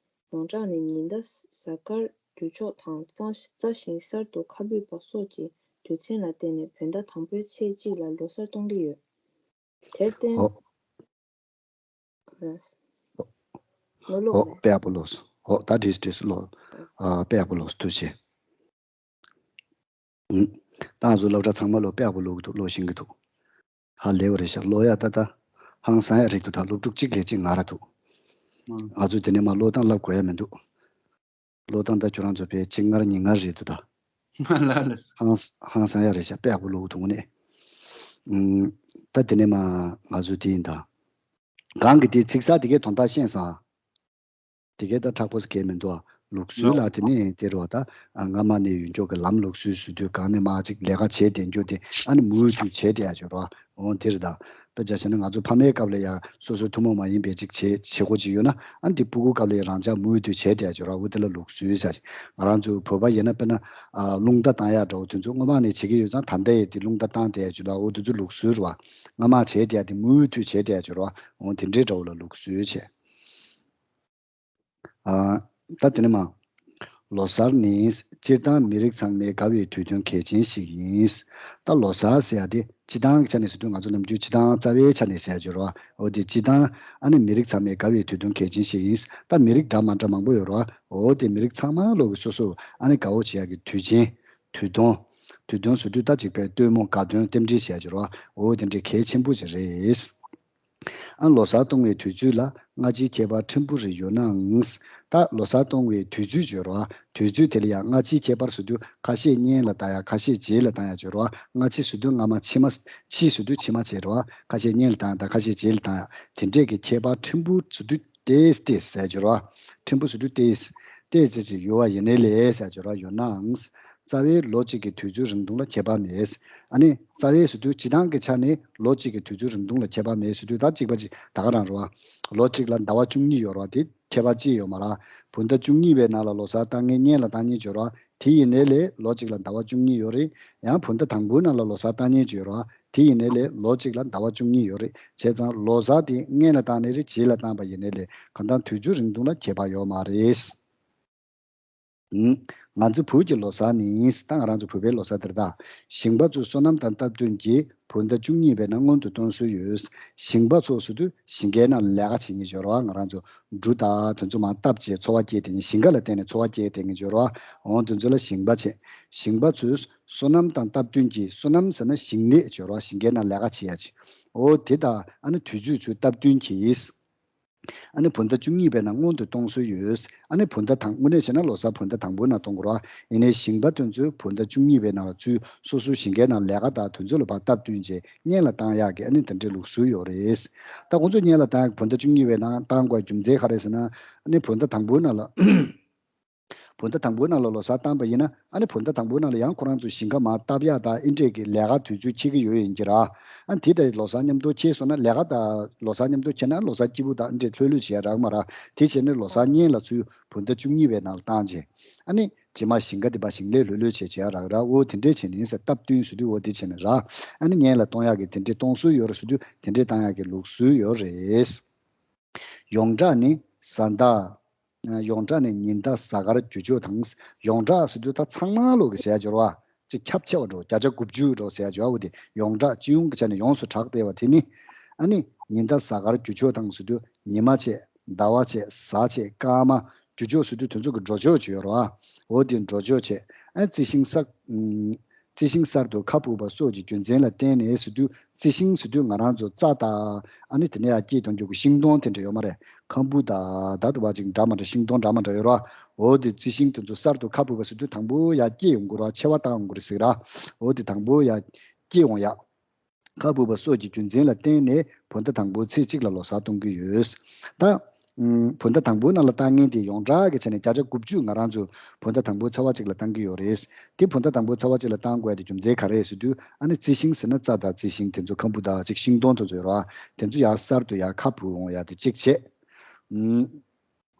ཡོངས་གྲགས་ནི་ཉི་ཟླ་གཟའ་སྐར་དུས་ཕྱོགས་དང་རྩ་རྩྭ་ཞིང་གསར་དུ་ཁ་འབུས་པ་སོགས་ཀྱི་དུས་ཚན་ལ་བརྟེན་ནས་བོད་ཟླ་དང་པོའི་ཚེས་གཅིག་ལ་ལོ་གསར་གཏོང་གི་ཡོད། དེར་བརྟེན། ཨོ། ལགས། ངོ་ལོག་ཨོ་རེད། དཔེ་ཡག་པོ་ཀློག་སོང་། ཨོ་ད་བྲིས་བྲིས་སུ་ཀློག་ཨ་དཔེ་ཡག་པོ་ཀློག་སོང་། ཐུགས་རྗེ་ཆེ། ཨུམ། ད་ང་ཚོ་སློབ་གྲྭ་ཚང་མ་ལོ་དཔེ་ཡག་པོ་ཀློག་གི་འདུག་ཀློག་ཤེས་ཀྱི་འདུག་ཧ་ལས་པ་རེད་ཤག་ཀློག་ཡག་ད་ད་ཧང་སང་ཡག་རེད་འདུག་ད་སློབ་ཕྲུག་གཅིག་ལས་གཅིག་ངར་ར་འདུག་ཨང་། ང་ཚོ་དེ་ནས་མར་ཀློག་སྟངས་བསླབ་དགོས་ཡ་མི་འདུག་ཀློག་སྟངས་ད་ཁྱོད་རང་ཚོ་ཕལ་ཆེར་ངར་ཉིན་ངར་རེད་འདུག་ད། ལ་ལ། ཧང་ཧང་སང་ཡག་རེད་ཤག་དཔེ་ཡག་པོ་ཀློག་གི་འདུག་ནས། ཨུམ། ད་དེ་ནས་མར་ང་ཚོ་དེ་ཡིན་ད། གང་གི་དེ་ཚིག་གསར་དེ་གའི་དོན་དག་ཤེས་སོང་ཨ། དེ་གའི་ད་དྲག་པོ་ཟེར་གའི་མི་འདུག་ཨ། ལུགས་སྲོལ་ལ་དེ་ནས་དེ་རེད་བ་ད། ཨ་སྔ་མ་ནས་ཡོད་འཇོག་གི་ལམ་ལུགས་སྲོལ་ཟེར་དུས་གང་ནས་མར་ཅིག་ལས་ཀ་བྱས་བསྡད་རྒྱུ་དེ་ཨ་ནི་མུ་མཐུད་བྱས་བསྡད་ཡ་ཅིག་རེད་བ། འོ་དེ་རེད་ད། དཔེ་ཆ་བཞག་ན་ང་ཚོ་ཕ་མའི་སྐབས་ལ་ཡ་སོ་སོའི་ཐུན་མོང་མ་ཡིན་པའི་ཅིག་བྱེད་བྱེད་སྒོ་ཅིག་ཡོད་ན་ཨ་ནི་དེ་སྤུ་གུའི་སྐབས་ལ་ཡ་རང་ཅག་མུ་མཐུད་བྱས་བསྡད་ཡ་ཅིག་རེད་བ། འོ་དེ་ལ་ལུགས་སྲོལ་ཟེར་ཅིག་ང་རང་ཚོའི་བོད་པ་ཡིན་ན་དཔེར་ན་ཨ་རླུང་རྟ་བཏང་ཡ་འདྲ་བོ་དེ་ཚོ་སྔོན་མ་ནས་བྱེད་ཀྱི་ཡོད་ཙང་ད་ལྟ་ཡི་དེ་རླུང་རྟ་བཏང་བསྡད་ཡ་ཅིག་ལ་འོ་དེ་ཚོ་ལུགས་སྲོལ་རེད་བ། སྔ་མ་བྱས་བསྡད་ཡ་དེ་མུ་མཐུད་བྱས་བསྡད་ཡ་ཅིག་རེད་བ། འོ་དེ་འདྲའི་འདྲ་བོ་ལ་ལུགས་སྲོལ་བྱས། ཨ། ད་དེ་ནས་མར། ལོ་གསར་ནི་སྤྱིར་བཏང་མི་རིགས་ཚང་མའི་དགའ་བའི་དུས་སྟོན་གལ་ཆེན་ཞིག་ཡིན། ད་ལོ་གསར་ཟེར་ཡ་དེ་སྤྱིར་བཏང་གི་ཆ་ནས་ཟེར་དུས་ང་ཚོ་ནམ་རྒྱུན་སྤྱིར་བཏང་རྩ་བའི་ཆ་ནས་ཟེར་ཡ་ཅིག་ཡོད་རེད་བ། འོ་དེ་སྤྱིར་བཏང་ཨ་ནི་མི་རིགས་ཚང་མའི་དགའ་བའི་དུས་སྟོན་གལ་ཆེན་ཞིག་ཡིན། ད་མི་རིགས་འདྲ་མ་འདྲ་མང་པོ་ཡོད་རེད་བ། འོ་དེ་མི་རིགས་ཚང་མ་ལོག་གི་སོ་སོ་ཨ་ནི་དགའ་བོ་བྱེད་ཡ་གི་དུས་ཆེན། དུས་སྟོན། དུས་སྟོན་ཟེར་དུས་ད་ཅིག་པའི་སྟོན་མོ་དགའ་སྟོན་རྟེན་འབྲེལ་བྱེད་ཡ་ཅིག་ཡོད་རེད་བ། འོ་དེ་འདྲའི་གལ་ཆེན་པོ་ཅིག་རེད། ཨ་ལོ་གསར་གཏོང་བའི་དུས་ཚོད་ལ་སྔ་ཕྱིའི་ཁྱད་པར་ཕྲན་བུ་རེ་ཡོད་ནའང་། ད་ལོ་གསར་གཏོང་བའི་དུས་ཚོད་བརྗོད་རོགས། དུས་ཚོད་དེ་ལ་ཡང་སྔ་ཕྱིའི་ཁྱད་པར་ཟེར་དུས་ཁ་ཤས་སྔོན་ལ་བཏང་ཡ། ཁ་ཤས་རྗེས་ལ་བཏང་ཡ་བརྗོད་རོགས། སྔ་ཕྱི་ཟེར་དུས་སྔ་མ། ཕྱི་མ། ཕྱི་ཟེར་དུས་ཕྱི་མ་བྱེད་རོགས། ཁ་ཤས་སྔོན་ལ་བཏང་ཡ་དང་ཁ་ཤས་རྗེས་ལ་བཏང་ཡ། དེ་འདྲས་ཀྱི་ཁྱད་པར་ཕྲན་བུ་ཟེར་དུས་ཏོག་ཙམ་ཟེར་བརྗོད་རོགས། ཕྲན་བུ་ཟེར་དུས་ཏོག་ཙམ། ཏོག་ཙམ་ཅིག་ཡོད་པ་ཡིན་ནའི་ལས་ཟེར་བརྗོད་རོགས། ཡོད་ནའང་། རྩ་བའི་ལོ་གཅིག་གི་དུས་ཚོད་རིང་ཐུང་ལ་ཁྱད་པར་མེད། ཨ་ནི་རྩ་བའི་ཟེར་དུས་སྤྱིར་བཏང་གི་ཆ་ནས་ལོ་གཅིག་གི་དུས་ཚོད་རིང་ཐུང་ལ་ཁྱད་པར་མེད་ཟེར་དུས་ད་གཅིག་པ་གཅིག་ད་ག་རང་རེད་བ། ལོ་གཅིག་ལ་ཟླ་བ་བཅུ་གཉིས་ཡོད་རེད་བ། དེ་ཁྱད་པར་ཅི་ཡོད་མ་རེད། བོད་ཟླ་བཅུ་གཉིས་པའི་ནང་ལ་ལོ་གསར་བཏང་མཁན་སྔོན་ལ་བཏང་མཁན་ཅིག་ཡོད་རེད་བ། དེ་ཡིན་ནའི་ལས་ལོ་གཅིག་ལ་ཟླ་བ་བཅུ་གཉིས་ཡོད་རེད། ཡང་བོད་ཟླ་དང་པོའི་ནང་ལ་ལོ་གསར་བཏང་མཁན་ཅིག་ཡོད་རེད་བ། དེ་ཡིན་ནའི་ལས་ལོ་གཅིག་ལ་ཟླ་བ་བཅུ་གཉིས་ཡོད་རེད། བྱས་ཙང་ལོ་གསར་དེ་སྔོན་ལ་བཏང་ནའི་རེད། རྗེས་ལ་བཏང་པ་ཡིན་ནའི་ལས་གང་ལྟར་དུས་ཚོད་རིང་ཐུང་ལ་ཁྱད་པར་ཡོད་མ་རེད། ང་ཚོ་བོད་ཀྱི་ལོ་གསར་ནི། ད་ང་རང་ཚོ་བོད་པའི་ལོ་གསར་དེ་རེད་ད། ཞིང་པ་ཚོས་སོ་ནམ་དང་སྟབས་བསྟུན་གྱིས་བོད་ཟླ་བཅུ་གཉིས་པའི་ནང་སྔོན་དུ་གཏོང་སྲོལ་ཡོད། ཞིང་པ་ཚོ་ཟེར་དུས་ཞིང་ཁའི་ནང་ལས་ཀ་བྱེད་མཁན་ཅིག་ཡོད་རེད་བ། ང་རང་ཚོ་འབྲུ་དང་དེ་ཚོ་མར་བཏབ་བྱས་འཚོ་བ་སྐྱེལ་བསྡད་མཁན། ཞིང་ཁ་ལ་བརྟེན་ནས་འཚོ་བ་སྐྱེལ་བསྡད་མཁན་ཅིག་ཡོད་རེད་བ། འོ་དེ་ཚོ་ལ་ཞིང་པ་བྱས། ཞིང་པ་ཚོས་སོ་ནམ་དང་སྟབས་བསྟུན་གྱིས། སོ་ནམ་ཟེར་ན་ཞིང་ལས་ཅིག་ཡོད་རེད་བ། ཞིང་ཁའི་ནང་ལས་ཀ་བྱེད་ཡ་ཅིག་འོ་དེ་དང་ཨ་ནི་དུས་ཚོད་ཚོའི་སྟབས་བསྟུན་གྱིས། ཨ་ནི་བོད་ཟླ་བཅུ་གཉིས་པའི་ནང་སྔོན་དུ་གཏོང་སྲོལ་ཡོད། ཨ་ནི་བོད་ཟླ་དང་། དངོས་གནས་བྱས་ན་ལོ་གསར་བོད་ཟླ་དང་པོའི་ནང་གཏོང་དགོས་རེད་བ། ཡིན་ནའི་ཞིང་པ་དེ་ཚོས་བོད་ཟླ་བཅུ་གཉིས་པའི་ནང་ལ་ཚུར་སོ་སོའི་ཞིང་ཁའི་ནང་ལས་ཀ་དང་དེ་ཚོ་ལ་ཕར་སྟབས་བསྟུན་བྱས་སྔོན་ལ་བཏང་ཡག་གི་ཨ་ནི་དེ་འདྲའི་ལུགས་སྲོལ་ཡོད་རེད། ད་ཁོང་ཚོས་སྔོན་ལ་བཏང་ཡག་བོད་ཟླ་བཅུ་གཉིས་པའི་ནང་བཏང་དགོས་རྒྱུ་མཚན་ག་རེ་ཟེར་ན། ཨ་ནི་བོད་ཟླ་དང་པོའི་ནང་ལ། བོད་ཟླ་དང་པོའི་ནང་ལ་ལོ་གསར་བཏང་པ་ཡིན་ན། ཨ་ནི་བོད་ཟླ་དང་པོའི་ནང་ལ་ཡང་ཁོ་རང་ཚོ་ཞིང་ཁ་མར་བཏབ་ཡག་དང་ཨེ་འདྲས་ཀྱི་ལས་ཀ་དུས་ཚོད་འཁེལ་གྱི་ཡོད་ཡིན་གྱི་ར། ཨ་ནི་དེ་དང་ལོ་གསར་མཉམ་དུ་འཁེལ་སོང་ན། ལས་ཀ་དང་ལོ་གསར་མཉམ་དུ་འཁེལ་ན་ལོ་གསར་སྐྱིད་པོ་དང་ཨེ་འདྲས་ལྷོད་ལྷོད་བྱེད་ཡག་རག་མ་རག་དེ་བྱས་ནས་ལོ་གསར་སྔོན་ལ་ཚུར་བོད་ཟླ་བཅུ་གཉིས་པའི་ནང་ལ་བཏང་བྱས། ཨ་ནི་རྗེས་མ་ཞིང་ཁ་དེ་ཕར་ཞིང་ལས་ལྷོད་ལྷོད་བྱས་བྱེད་ཡག་རག་ར། འོ་དེ་འདྲས་བྱས་ནས་ཟེར། སྟབས་བསྟུན་ཟེར་དུས་འོ་དེ་བྱས་ནས་ར། ཨ་ནི་སྔོན་ལ་གཏོང་ཡག་གི་དེ་འདྲས་གཏོང་སྲོལ་ཡོད་རེད་ཟེར་དུས་དེ་འདྲས་བཏང་ཡག་གི་ལུགས་སྲོལ་ཡོད་རེད། ཡོངས་གྲགས་ནི་གཟའ་ཟླ། ཡོངས་གྲགས་ནི་ཉི་ཟླ་གཟའ་སྐར་རྒྱུ་ཕྱོགས་དང་། ཡོངས་གྲགས་ཟེར་དུས་ད་ཚང་མ་ལོག་གི་ཟེར་ཡག་ཅིག་ཡོད་རེད་བ། ཅིག་ཁྱབ་ཆེ་བ་འདྲ་བོ། བརྒྱ་ཆ་དགུ་བཅུ་འདྲ་བོ་ཟེར་ཡག་ཅིག་ཡོད་རེད་བ། འོ་དེ་ཡོངས་གྲགས་སྤྱི་ཡོངས་ཀྱི་ཆ་ནས་ཡོངས་སུ་གྲགས་བསྡད་པ་དེ་ནི། ཨ་ནི་ཉི་ཟླ་གཟའ་སྐར་རྒྱུ་ཕྱོགས་དང་ཟེར་དུས་ཉི་མ་བྱས། ཟླ་བ་བྱས། གཟའ་བྱས། སྐར་མ། རྒྱུ་ཕྱོགས་ཟེར་དུས་དེ་ཚོ་གི་འགྲོ་ཕྱོགས་ཅིག་ཡོད་རེད་བ། འོ་དེ་འགྲོ་ཕྱོགས་བྱས། ཨ་རྩི་ཤིང་གསར། ཨམ། རྩི་ཤིང་གསར་དུ་ཁ་སྦུབ་པ་སོགས་ཀྱི་རྒྱུ་མཚན་ལ་བརྟེན་ནས་ཟེར་དུས། རྩི་ཤིང་ཟེར་དུས་ང་རང་ཚོ་རྩྭ་དང་། ཨ་ནི་དེ་ནས་ཡར་སྐྱེས་གཏོང་རྒྱུ་གི་ཤིང་སྡོང་དེ་འདྲ་ཡོད་མ་རེད། ཁམ་བུ་དང་ད་དུ་བ་ཅིག་འདྲ་མ་འདྲ་ཤིང་སྡོང་འདྲ་མ་འདྲ་ཡོད་རེད་བ། འོ་དེ་རྩི་ཤིང་དེ་ཚོ་གསར་དུ་ཁ་སྦུབ་པ་ཟེར་དུས་དང་པོ་ཡར་སྐྱེས་ཡོང་གི་རེད་བ། མཆེ་བ་བཏང་ཡོང་གི་རེད་ཟེར་གི་ར། འོ་དེ་དང་པོ་ཡར་སྐྱེས་ཡོང་ཡག་ཁ་སྦུབ་པ་སོགས་ཀྱི་རྒྱུ་མཚན་ལ་བརྟེན་ནས་བོད་ཟླ་དང་པོའི་ཚེས་གཅིག་ལ་ལོ་གསར་གཏོང་གི་ཡོད། ད། ཨམ། བོད་ཟླ་དང་པོའི་ནང་ལ་བཏང་མཁན་དེ་ཡོངས་གྲགས་ཀྱི་ཆ་ནས་བརྒྱ་ཆ་དགུ་བཅུ་ང་རང་ཚོ་བོད་ཟླ་དང་པོའི་ཚེས་པ་གཅིག་ལ་བཏང་གི་ཡོད་རེད། དེ་བོད་ཟླ་དང་པོའི་ཚེས་པ་གཅིག་ལ་བཏང་དགོས་ཡག་དེ་རྒྱུ་མཚན་ག་རེ་རེད་ཟེར་དུས། ཨ་ནི་རྩི་ཤིང་ཟེར་ན་རྩྭ་དང་རྩི་ཤིང་དེ་ཚོ་ཁམ་བུ་དང་ཅིག་ཤིང་སྡོང་དེ་ཚོ་ཡོད་རེད་བ། དེ་ཚོ་ཡར་གསར་དུ་ཡར་ཁ་སྦུབ་ཡོང་ཡག་དེ་གཅིག་བྱས། ཨམ།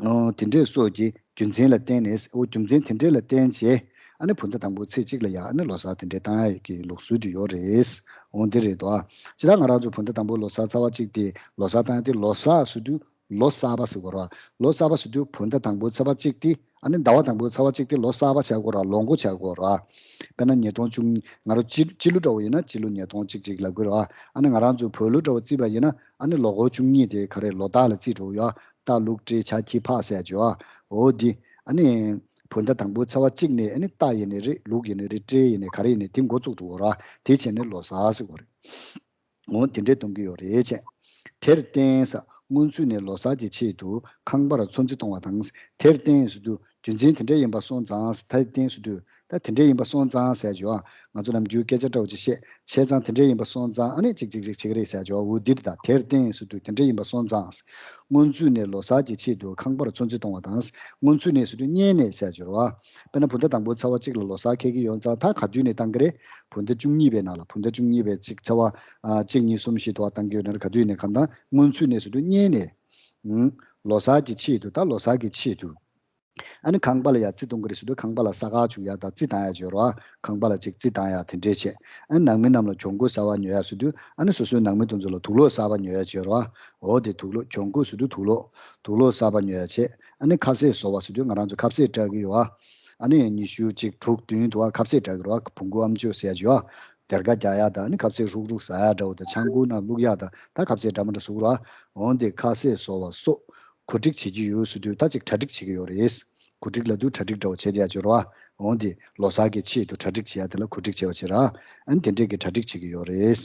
ཨོ། དེ་འདྲས་སོགས་ཀྱི་རྒྱུ་མཚན་ལ་བརྟེན་ནས། ཨོ། རྒྱུ་མཚན་དེ་འདྲས་ལ་བརྟེན་བྱས། ཨ་ནི་བོད་ཟླ་དང་པོའི་ཚེས་གཅིག་ལ་ཡ། ཨ་ནི་ལོ་གསར་དེ་འདྲས་བཏང་ཡག་གི་ལུགས་སྲོལ་དེ་ཡོད་རེད། འོ་འདི་རེད་དོ། ཨ། སྤྱིར་ན་ང་རང་ཚོ་བོད་ཟླ་དང་པོའི་ལོ་གསར་ཚེས་པ་གཅིག་དེ་ལོ་གསར་བཏང་ཡག་དེ། ལོ་གསར་ཟེར་དུས་ལོ་གསར་པ་ཟེར་དགོས་རེད། ལོ་གསར་པ་ཟེར་དུས་བོད་ཟླ་དང་པོའི་ཚེས་པ་གཅིག་དེ། ཨ་ནི་ཟླ་བ་དང་པོའི་ཚེས་པ་གཅིག་དེ་ལོ་གསར་པ་བྱ་དགོས་རེད། ལོ་འགོ་བྱ་དགོས་རེད། དཔེར་ན་ཉིས་སྟོང་བཅུ་གཉིས། ང་རང་སྤྱི་སྤྱི་ལོ་འདྲ་བོ་ཡིན་ན་སྤྱི་ལོ་ཉིས་སྟོང་གཅིག་གཅིག་ལབ་དགོས་རེད། ཨ་ནི་ང་རང་ཚོ་བོད་ལོ་འདྲ་བོ་བརྩིས་པ་ཡིན་ན། ཨ་ནི་ལོ་འཁོར་བཅུ་གཉིས་དེ་ག་རེ་ལོ་རྟགས་ལ་བརྩིས་འགྲོ་ཡོད། རྟ་ལུག་སྤྲེལ་བྱ་ཁྱི་ཕག་ཟེར་ཡག་ཅིག་ཡོད། འོ་འདི། ཨ་ནི་བོད་ཟླ་དང་པོའི་ཚེས་པ་གཅིག་ནས། ཨ་ནི་རྟ་ཡིན་ནའི་རེད། ལུག་ཡིན་ནའི་རེད། སྤྲེལ་ཡིན་ནའི་ག་རེ་ཡིན་ནའི་དེ་འགོ་བཙུགས་འགྲོ་གི་རེད། དེ་བྱས་ནས་ལོ་གསར་ཟེར་གྱི་ཡོད་རེད། འོ་དེ་འདྲས་གཏོང་གི་ཡོད་རེད་བྱས། དེར་བརྟེན་ཟེར། སྔོན་ཚུད་ནས་ལོ་གསར་གྱི་ཆེད་དུ་ཁང་པར་ཚོད་འཛིན་གཏོང་བ་དང་། དེར་བརྟེན་ཟེར་དུས་རྒྱུ་མཚན་དེ་འདྲས་ཡིན་པ་སོང་ཙང་། དེར་བརྟེན་ཟེར་དུས། ད་དེ་འདྲས་ཡིན་པ་སོང་ཙང་ཟེར་ཡག་ཅིག་ཡོད། ང་ཚོ་ནམ་རྒྱུན་སྐད་ཆ་འདྲ་བོ་ཅིག་བཤད། བྱས་ཙང་དེ་འདྲས་ཡིན་པ་སོང་ཙང་། ཨ་ནི་ཅིག་ཅིག་ཅིག་བྱེད་ཀྱི་རེད་ཟེར་ཡག་ཅིག་ཡོད། འོ་འདི་རེད། ད་དེར་བརྟེན་ཟེར་དུས་དེ་འདྲས་ཡིན་པ་སོང་ཙང་། སྔོན་ཚུད་ནས་ལོ་གསར་གྱི་ཆེད་དུ་ཁང་པར་ཚོད་འཛིན་གཏོང་བ་དང་། སྔོན་ཚུད་ནས་ཟེར་དུས་སྔོན་ནས་ཟེར་ཡག་ཅིག་རེད་བ། དཔེར་ན་བོད་ཟླ་དང་པོའི་ཚེས་པ་གཅིག་ལ་ལོ་གསར་འཁེལ་གྱི་ཡོད་ཙང་། ད་ག་དུས་ནས་བཏང་གི་རེད། བོད་ཟླ་བཅུ་གཉིས་པའི་ནང་ལ། བོད་ཟླ་བཅུ་གཉིས་པའི་གཅིག་ཚེས་པ། ཨ། གཅིག་གཉིས་གསུམ་བཞི་དུ་བ་བཏང་གི་ཡོད་ན་རེད། ག་དུས་ནས་གང་ལྟར་སྔོན་ཚུད་ནས་ཟེར་དུས་སྔོན་ནས། ཨུམ། ལོ་གསར་གྱི་ཆེད་དུ། ད་ལོ་གསར་གྱི་ཆེད་དུ། ཨ་ནི་ཁང་པ་ལ་ཡ་རྩི་གཏོང་གི་རེད་ཟེར་དུས། ཁང་པ་ལ་ས་ཁ་བྱུག་ཡག་དང་རྩི་བཏང་ཡག་ཅིག་ཡོད་རེད་བ། ཁང་པ་ལ་ཅིག་རྩི་བཏང་ཡག་དེ་འདྲས་བྱས། ཨ་ནི་ནང་མི་རྣམས་ལ་གྱོང་གུན་གསར་པ་ཉོ་ཡག་ཟེར་དུས། ཨ་ནི་སོ་སོའི་ནང་མི་དེ་ཚོ་ལ་དུག་ལོག་གསར་པ་ཉོ་ཡག་ཅིག་ཡོད་རེད་བ། འོ་དེ་དུག་ལོག། གྱོང་གུན་ཟེར་དུས་དུག་ལོག། དུག་ལོག་གསར་པ་ཉོ་ཡག་བྱས། ཨ་ནི་ཁ་ཟས་བཟོ་བ་ཟེར་དུས་ང་རང་ཚོ་ཁ་ཟས་སྤྲད་ཀྱི་ཡོད་བ། ཨ་ནི་ཉི་ཤུ་གཅིག་དྲུག་བདུན་དུ་ཨ་ཁ་ཟས་འདྲ་གི་རོ། བོང་གུ་ཨམ་ཅོག་ཟེར་ཡ་ཅིག་ཡོད། སྡེར་ཁ་རྒྱག་ཡ་དང་ཨ་ནི་ཁ་ཟས་ཧྲུག་ཧྲུག་ཟ་ཡ་འདྲ་བོ་དང་ཆང་ཁུང་ནང་བླུག་ཡ་དང་ད་ཁ་ཟས་འདྲ་མི་འདྲ་བཟོ་གི་རོ། འོན་ཏེ་ཁ་ཟས་བཟོ་བ་སོགས་གོ་སྒྲིག་བྱེད་ཀྱི་ཡོད་ཟེར་དུས་ད་ཅིག་གྲ་སྒྲིག་བྱེད་ཀྱི་ཡོད་རེད། གོ་སྒྲིག་ལབ་དུས་གྲ་སྒྲིག་འདྲ་བོ་བྱེད་ཡ་ཅིག་ཡོད་རེད་བ། འོན་ཏེ་ལོ་གསར་གྱི་ཆེད་དུ་གྲ་སྒྲིག་བྱེད་ཡ་དེ་ལ་གོ་སྒྲིག་བྱེད་པ་ཅིག་ར། ཨ་ནི་དེ་འདྲས་ཀྱི་གྲ་སྒྲིག་བྱེད་ཀྱི་ཡོད་རེད།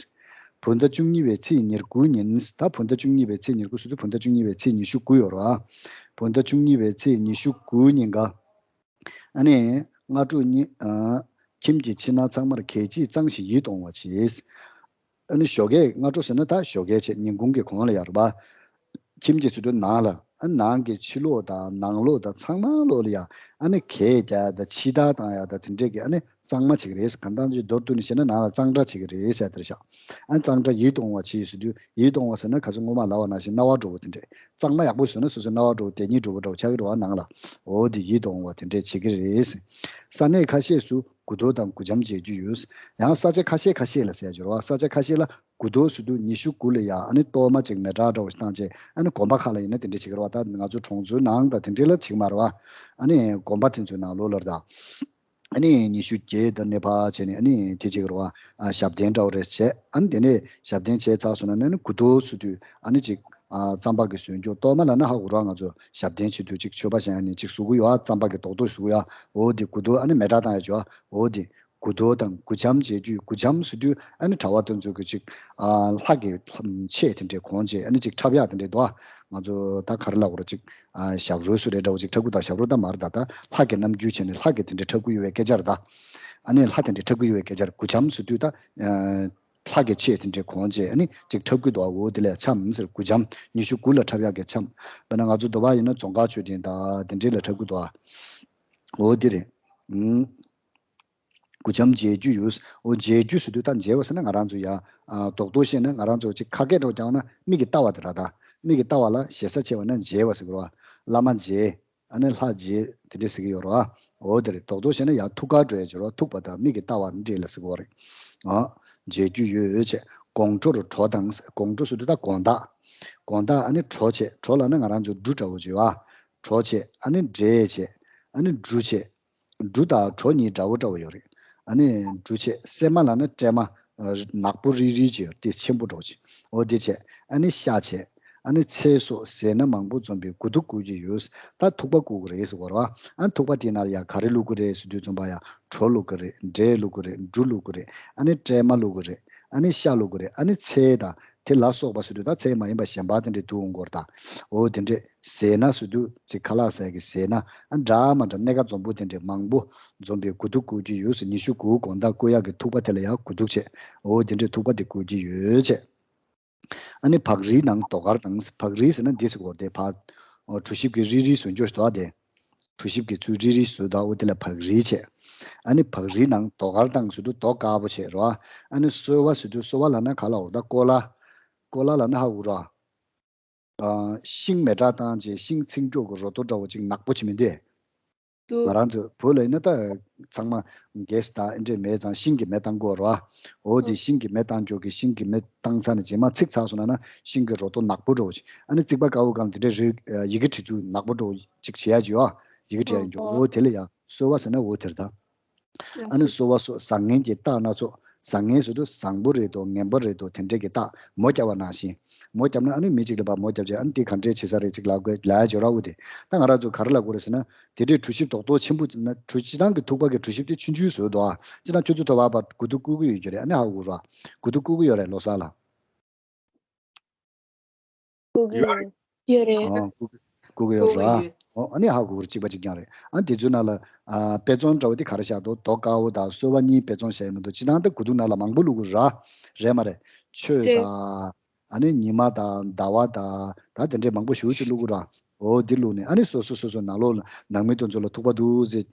བོད་ཟླ་བཅུ་གཉིས་པའི་ཚེས་ཉེར་དགུ་ཉིན། ད་བོད་ཟླ་བཅུ་གཉིས་པའི་ཚེས་ཉེར་དགུ་ཟེར་དུས་བོད་ཟླ་བཅུ་གཉིས་པའི་ཚེས་ཉི་ཤུ་དགུ་ཡོད་རེད་བ། བོད་ཟླ་བཅུ་གཉིས་པའི་ཚེས་ཉི་ཤུ་དགུ་ཉིན་ཀ་ཨ་ནི་སྔ་དྲོ་ཉིན་ཨ་ཁྱིམ་གྱི་ཕྱི་ནང་ཚང་མར་གད་ཕྱིས་གཙང་ཞིང་ཡིད་དུ་འོང་བ་བྱས། ཨ་ནི་ཞོགས་ཀས་སྔ་དྲོ་ཟེར་ན་ད་ཞོགས་ཀས་བྱས་ཉིན་གུང་གི་གོང་ལ་ཡར་བ། ཁྱིམ་གྱི་ཟེར་དུས་ནང་ལ་ཨ་ནང་གི་ཕྱི་ལོགས་དང་ནང་ལོགས་དང་ཚང་མ་ལོགས་ལ་ཡ་ཨ་ནི་གད་རྒྱག་ཡ་དང་ཕྱི་བདར་བཏང་ཡ་དང་དེ་འདྲས་ཀྱི་ཨ་ནི་གཙང་མ་བྱེད་ཀྱི་རེད། གང་ལྟར་ཅིག་མདོར་བསྡུས་ནས་བཤད་ན་ནང་ལ་གཙང་སྦྲ་བྱེད་ཀྱི་རེད་ཟེར་དེར་བཞག་ཨ་གཙང་སྦྲ་ཡིད་དུ་འོང་བ་བྱེད་ཟེར་དུས་ཡིད་དུ་འོང་བ་ཟེར་ན་ག་ཚོད་སྔོན་མ་ལབ་པ་ནང་བཞིན་སྣང་བ་འགྲོ་བོ་དེ་འདྲས། གཙང་མ་ཡག་པོ་བཟོས་ན་སོ་སོའི་སྣང་བ་འགྲོ་བདེ་ཉིད་འགྲོ་བོ་འདྲ་བོ་ཆགས་ཀྱི་རེད་བ་ནང་ལ། འོ་དེ་ཡིད་དུ་འོང་བ་དེ་འདྲས་བྱེད་ཀྱི་རེད། ས་གནས་ཁ་ཤས་སུ་དགུ་ཐོག་དང་དགུ་འཇམ་མཇལ་རྒྱུ་ཡོད། ཡང་ས་ཆ་ཁ་ཤས་ཁ་ཤས་ལ་ཟེར་ཡ་ཅིག་ཡོད་རེད་བ། ས་ཆ་ཁ་ཤས་ལ་དགུ་ཐོག་ཟེར་དུས་ཉི་ཤུ་དགུ་ལ་ཡ་ཨ་ནི་གཏོར་མ་ཅིག་མེ་སྲེག་འདྲ་བོ་ཞིག་བཏང་བྱས་ཨ་ནི་དགོན་པ་ཁག་ལ་ཡིན་ན་དེ་འདྲས་བྱེད་ཀྱི་རེད་བ། ད་ང་ཚོ་གྲོང་ཚོའི་ནང་དང་དེ་འདྲས་ལ་བྱེད་ཀྱི་མ་རེད་བ། ཨ་ནི་དགོན་པ་དེ་ཚོའི་ནང་ལོགས་ལ་རེད་ད། ཨ་ནི་ཉི་ཤུ་བརྒྱད་དང་ནས་ཕར་བྱས་ནས་ཨ་ནི་དེ་བྱེད་ཀྱི་རེད་བ། ཨ་ཞབས་བརྟན་འདྲ་བོ་རེ་བྱས། ཨ་ནི་དེ་ནས་ཞབས་བརྟན་བྱས་ཚར་སོང་ན་ཨ་ནི་དགུ་ཐོག་ཟེར་དུས་ཨ་ནི་ཅིག་ཨ་རྩམ་པ་གི་ཟོན་རྒྱུ་གཏོར་མ་ལབ་ན་ཧ་གོ་ར། ང་ཚོ་ཞབས་བརྟན་བྱེད་དུས་ཅིག་མཆོད་པ་བཞེངས་ནས་ཅིག་བཟོ་གི་ཡོད་ཨ། རྩམ་པ་གི་རྡོག་རྡོག་བཟོ་གི་ཡོད། འོ་དེ་དགུ་ཐོག་ཨ་ནི་མེ་སྲེག་བཏང་ཡ་ཅིག་ཡོད། འོ་དེ་དགུ་ཐོག་དང་དགུ་འཇམ་མཇལ་རྒྱུ། དགུ་འཇམ་ཟེར་དུས་ཨ་ནི་གྲྭ་པ་དེ་ཚོ་གི་ཅིག་ཨ་ལྷ་གི་ཆས་དེ་འདྲས་གོན་བྱས་ཨ་ནི་ཅིག་འཁྲབ་ཡག་དེ་འདྲས་འདུག་ཨ། ང་ཚོ་ད་ག་རེ་ལབ་དགོས་རེད། ཅིག་ཨ་ཞབས་བྲོ་སུ་རེ་འདྲ་བོ་ཅིག་འཁྲབ་ཀྱི་འདུག་ཞབས་བྲོ་ད་མ་རེད་ད། ད་ལྷ་གི་རྣམ་འགྱུར་བྱས་ནས་ལྷ་གི་དེ་འདྲས་འཁྲབ་ཀྱི་ཡོད་པའི་སྐད་ཆ་རེད་ད། ཨ་ནི་ལྷ་དེ་འདྲས་འཁྲབ་ཀྱི་ཡོད་པའི་སྐད་ཆ་རེད། དགུ་འཇམ་ཟེར་དུས་ད་ཨ་ལྷ་གི་ཆས་དེ་འདྲས་གོན་བྱས་ཨ་ནི་ཅིག་འཁྲབ་ཀྱི་འདུག་འོ་དེ་ལ་འཆམ་ཟེར། དགུ་འཇམ་ཉི་ཤུ་དགུ་ལ་འཁྲབ་ཡག་གི་འཆམ། དཔེར་ན་ང་ཚོ་འདོད་པ་ཡིན་ན་རྫོང་དཀར་མཆོད་རྟེན་ད་དེ་འདྲས་ལ་འཁྲབ་ཀྱི་འདུག་འོ་དེ་རེད། ཨུམ། དགུ་འཇམ་མཇལ་རྒྱུ་ཡོད། འོ་མཇལ་རྒྱུ་ཟེར་དུས་ད་མཇལ་བ་ཟེར་ན་ང་རང་ཚོ་ཡ་ཨ་རྡོག་རྡོག་བཤད་ན་ང་རང་ཚོ་ཅིག་ཁ་སྐད་འདྲ་བོ་རྒྱག་ན་མིག་གིས་ལྟ་བ་དེ་ར་ད། མིག་གིས་ལྟ་བ་ལ་ཞེ་ས་ཆེ་བ་ན་མཇལ་བ་ཟེར་གི་རེད་བ། བླ་མ་མཇལ། ཨ་ནི་ལྷ་མཇལ་དེ་འདྲས་ཟེར་གི་ཡོད་རེད་བ། འོ་དེ་རེད། རྡོག་རྡོག་བཤད་ན་ཡ་ཐུགས་ཁར་འགྲོ་ཡ་ཅིག་རེད་བ། ཐུག་པ་དང་མིག་གིས་ལྟ་བ་འདྲས་ལ་ཟེར་གི་ཡོད་རེད། ཨ་མཇལ་རྒྱུ་ཡོད་བྱས། དགོང་དྲོར་བྲོ་དང་། དགོང་དྲོ་ཟེར་དུས་ད་དགོང་དག་དགོང་དག་ཨ་ནི་བྲོ་བྱས། བྲོ་ལབ་ན་ང་རང་ཚོ་འབྲུ་འདྲ་བོ་ཅིག་ཡོད་བ། བྲོ་བྱས་ཨ་ནི་འབྲས་བྱས། ཨ་ནི་འབྲུ་བྱས། འབྲུ་དང་བྲོ་གཉིས་འདྲ་བོ་འདྲ་བོ་ཡོད་རེད། ཨ་ནི་འབྲུ་བྱས། སྲན་མ་ལབ་ན་སྲན་མ་ཨ་ནག་པོ་རིལ་རིལ་ཅིག་ཡོད་དེ་ཆེན་པོ་འདྲ་བོ་ཅིག་འོ་དེ་བྱས། ཨ་ནི་ཤ་བྱས། ཨ་ནི་ཚལ་སོགས་ཟས་སྣ་མང་པོ་འཛོམས་པའི་དགུ་ཐུག་བསྐོལ་གྱི་ཡོད། ད་ཐུག་པ་བསྐོལ་གྱི་རེད་ཟེར་བ་རེད་བ། ཨ་ནི་ཐུག་པ་དེའི་ནང་ལ་ཡ་ག་རེ་བླུག་གི་རེད་ཟེར་དུས་ཙམ་པ་ཡ་བྲོ་བླུག་གི་རེད། འབྲས་བླུག་གི་རེད། འབྲུ་བླུག་གི་རེད། ཨ་ནི་སྲན་མ་བླུག་གི་རེད། ཨ་ནི་ཤ་བླུག་གི་རེད། ཨ་ནི་ཚལ་དང་དེ་ལ་སོགས་པ་ཟེར་དུས་ད་ཚལ་མ་ཡིན་པ་གཞན་པ་དེ་འདྲས་བླུག་འོང་གི་རེད་ད། འོ་དེ་འདྲས་ཟས་སྣ་ཟེར་དུས་ཅིག་ཁ་ལག་ཟ་ཡ་གི་ཟས་སྣ་ཨ་འདྲ་མ་འདྲ་སྣ་ཁ་འཛོམས་པོ་དེ་འདྲས་མང་པོ་འཛོམས་པའི་དགུ་ཐུག་བསྐོལ་གྱི་ཡོད་ཟེར། ཉི་ཤུ་དགུ་དགོང་དག་བསྐོལ་ཡག་གི་ཐུག་པ་དེ་ལ་ཡང་དགུ་ཐུག་བྱས། འོ་དེ་འདྲས་ཐུག་པ་དེ་བསྐོལ་གྱི་ཡོད་བྱས། ཨ་ནི་བག་རིལ་ནང་དོ་གར་དང་། བག་རིལ་ཟེར་ན་འདི་ཟེར་གོ་རེད་དེ། བག་ཨོ་གྲོ་ཞིབ་ཀྱི་རིལ་རིལ་བཟོ་འཇོག་ཞིག་འདུག་ཨ། དེ་གྲོ་ཞིབ་ཀྱི་ཚུལ་རིལ་རིལ་བཟོས་འདུག་ཨ། འོ་དེ་ལ་བག་རིལ་བྱས། ཨ་ནི་བག་རིལ་ནང་དོ་གར་དང་ཟེར་དུས་རྡོ་དཀར་པོ་བྱས་རོ། ཨ་ནི་སོལ་བ་ཟེར་དུས་སོལ་བ་ལབ་ན་ག་ལ་འོ་ད་ཀོ་ལ། ཀོ་ལ་ལབ་ན་ཧ་གོ་ར། ཨ་ཤིང་མེ་སྲེག་བཏང་རྗེས་ཤིང་ཚིག་འཇོག་གི་རོ་ཏོ་འདྲ་བོ་ཅིག་ནག་པོ་ཅིག་མི་འདུག་འདུག་ང་རང་ཚོ་བོད་ལ་ཡིན་ན་ད་ཚང་མ་གེ་སི་དང་ཨེ་འདྲས་མེད་ཙང་ཤིང་གི་མེ་བཏང་དགོས་རེད་བ། འོ་དེ་ཤིང་གི་མེ་བཏང་རྒྱུ་གི་ཤིང་གི་མེ་བཏང་ཚར་ནས་རྗེས་མ་ཚིག་ཚར་སོང་ན་ན་ཤིང་གི་རོ་ཏོ་ནག་པོ་འདྲ་བོ་ཅིག་ཨ་ནི་རྩིག་པ་དཀར་པོ་སྒང་དེ་འདྲས་རེད། ཡི་གེ་བྲིས་དུས་ནག་པོ་འདྲ་བོ་ཅིག་བྱེད་ཡ་ཅིག་ཡོད། ཡི་གེ་བྲིས་ཡ་ཅིག་འོ་དེ་ལ་ཡ་སོལ་བ་ཟེར་ན་འོ་དེ་རེད་ད། ཨ་ནི་སོལ་བ་སོགས་བཟང་ངན་གྱི་རྟགས་སྣ་ཚོགས། བཟང་ངན་ཟེར་དུས་བཟང་པོ་རེད་དོ་ངན་པོ་རེད་དོ་དེ་འདྲས་ཀྱི་རྟགས། མོ་བརྒྱབ་པ་ནང་བཞིན། མོ་བརྒྱབ་ན་ཨ་ནི་མི་གཅིག་ལ་ཕར་མོ་བརྒྱབ་བྱས་ཨ་ནི་འདི་ག་འདྲས་བྱེད་ས་རེད་ཅིག་ལབ་དགོས་ལབ་ཡ་ཅིག་ཡོད་ར། འོ་དེ་ད་ང་རང་ཚོ་ག་རེ་ལབ་དགོས་རེད་ཟེར་ན། དེ་འདྲའི་གྲོ་ཞིབ་རྡོག་རྡོག་ཆེན་པོ་ན་གྲོ་སྤྱི་བཏང་གི་ཐུག་པ་གི་གྲོ་ཞིབ་དེ་ཆུང་ཆུང་བཟོས་འདུག་ཨ། སྤྱི་བཏང་ཁྱོད་ཚོ་ཐོབ་པ་དགུ་ཐུག་བསྐོལ་གི་ཡོད་རྒྱུ་རེད། ཨ་ནི་ཧ་གོ་ར། དགུ་ཐུག་བསྐོལ་གི་ཡོད་རེད་ལོ་གསར་ལ། བསྐོལ་གི་ཡོད་རེད། ཡོད་རེད། ཨ་བསྐོལ་གི་ཡོད་ར། ཨོ་ཨ་ནི་ཧ་གོ་གི་རེད། གཅིག་པ་གཅིག་རྐྱང་རེད། ཨ་དེ་ཚོའི་ནང་ལ་ཨ་དཔེ་ཚོང་འདྲ་བོ་དེ་ག་རེ་བཞག་འདུག་རྡོ་དཀར་པོ་དང་སོལ་བ་གཉིས་དཔེ་ཚོང་བཞག་ཡོད་མི་འདུག་སྤྱི་བཏང་དེ་དགུ་ཐུག་ནང་ལ་མང་པོ་བླུག་གི་ར། རེད་མ་རེད། ཆོས་དང་། ཨ་ནི་ཉི་མ་དང་ཟླ་བ་དང་ད་དེ་འདྲས་མང་པོ་ཞེ་པོ་ཅིག་བླུག་གི་ར། འོ་འདི་བླུགས་ནས་ཨ་ནི་སོ་སོ་སོ་སོ་ནང་ལོགས་ལ་ནང་མི་དེ་ཚོ་ལ་ཐུག་པ་འདུག་ཟེར།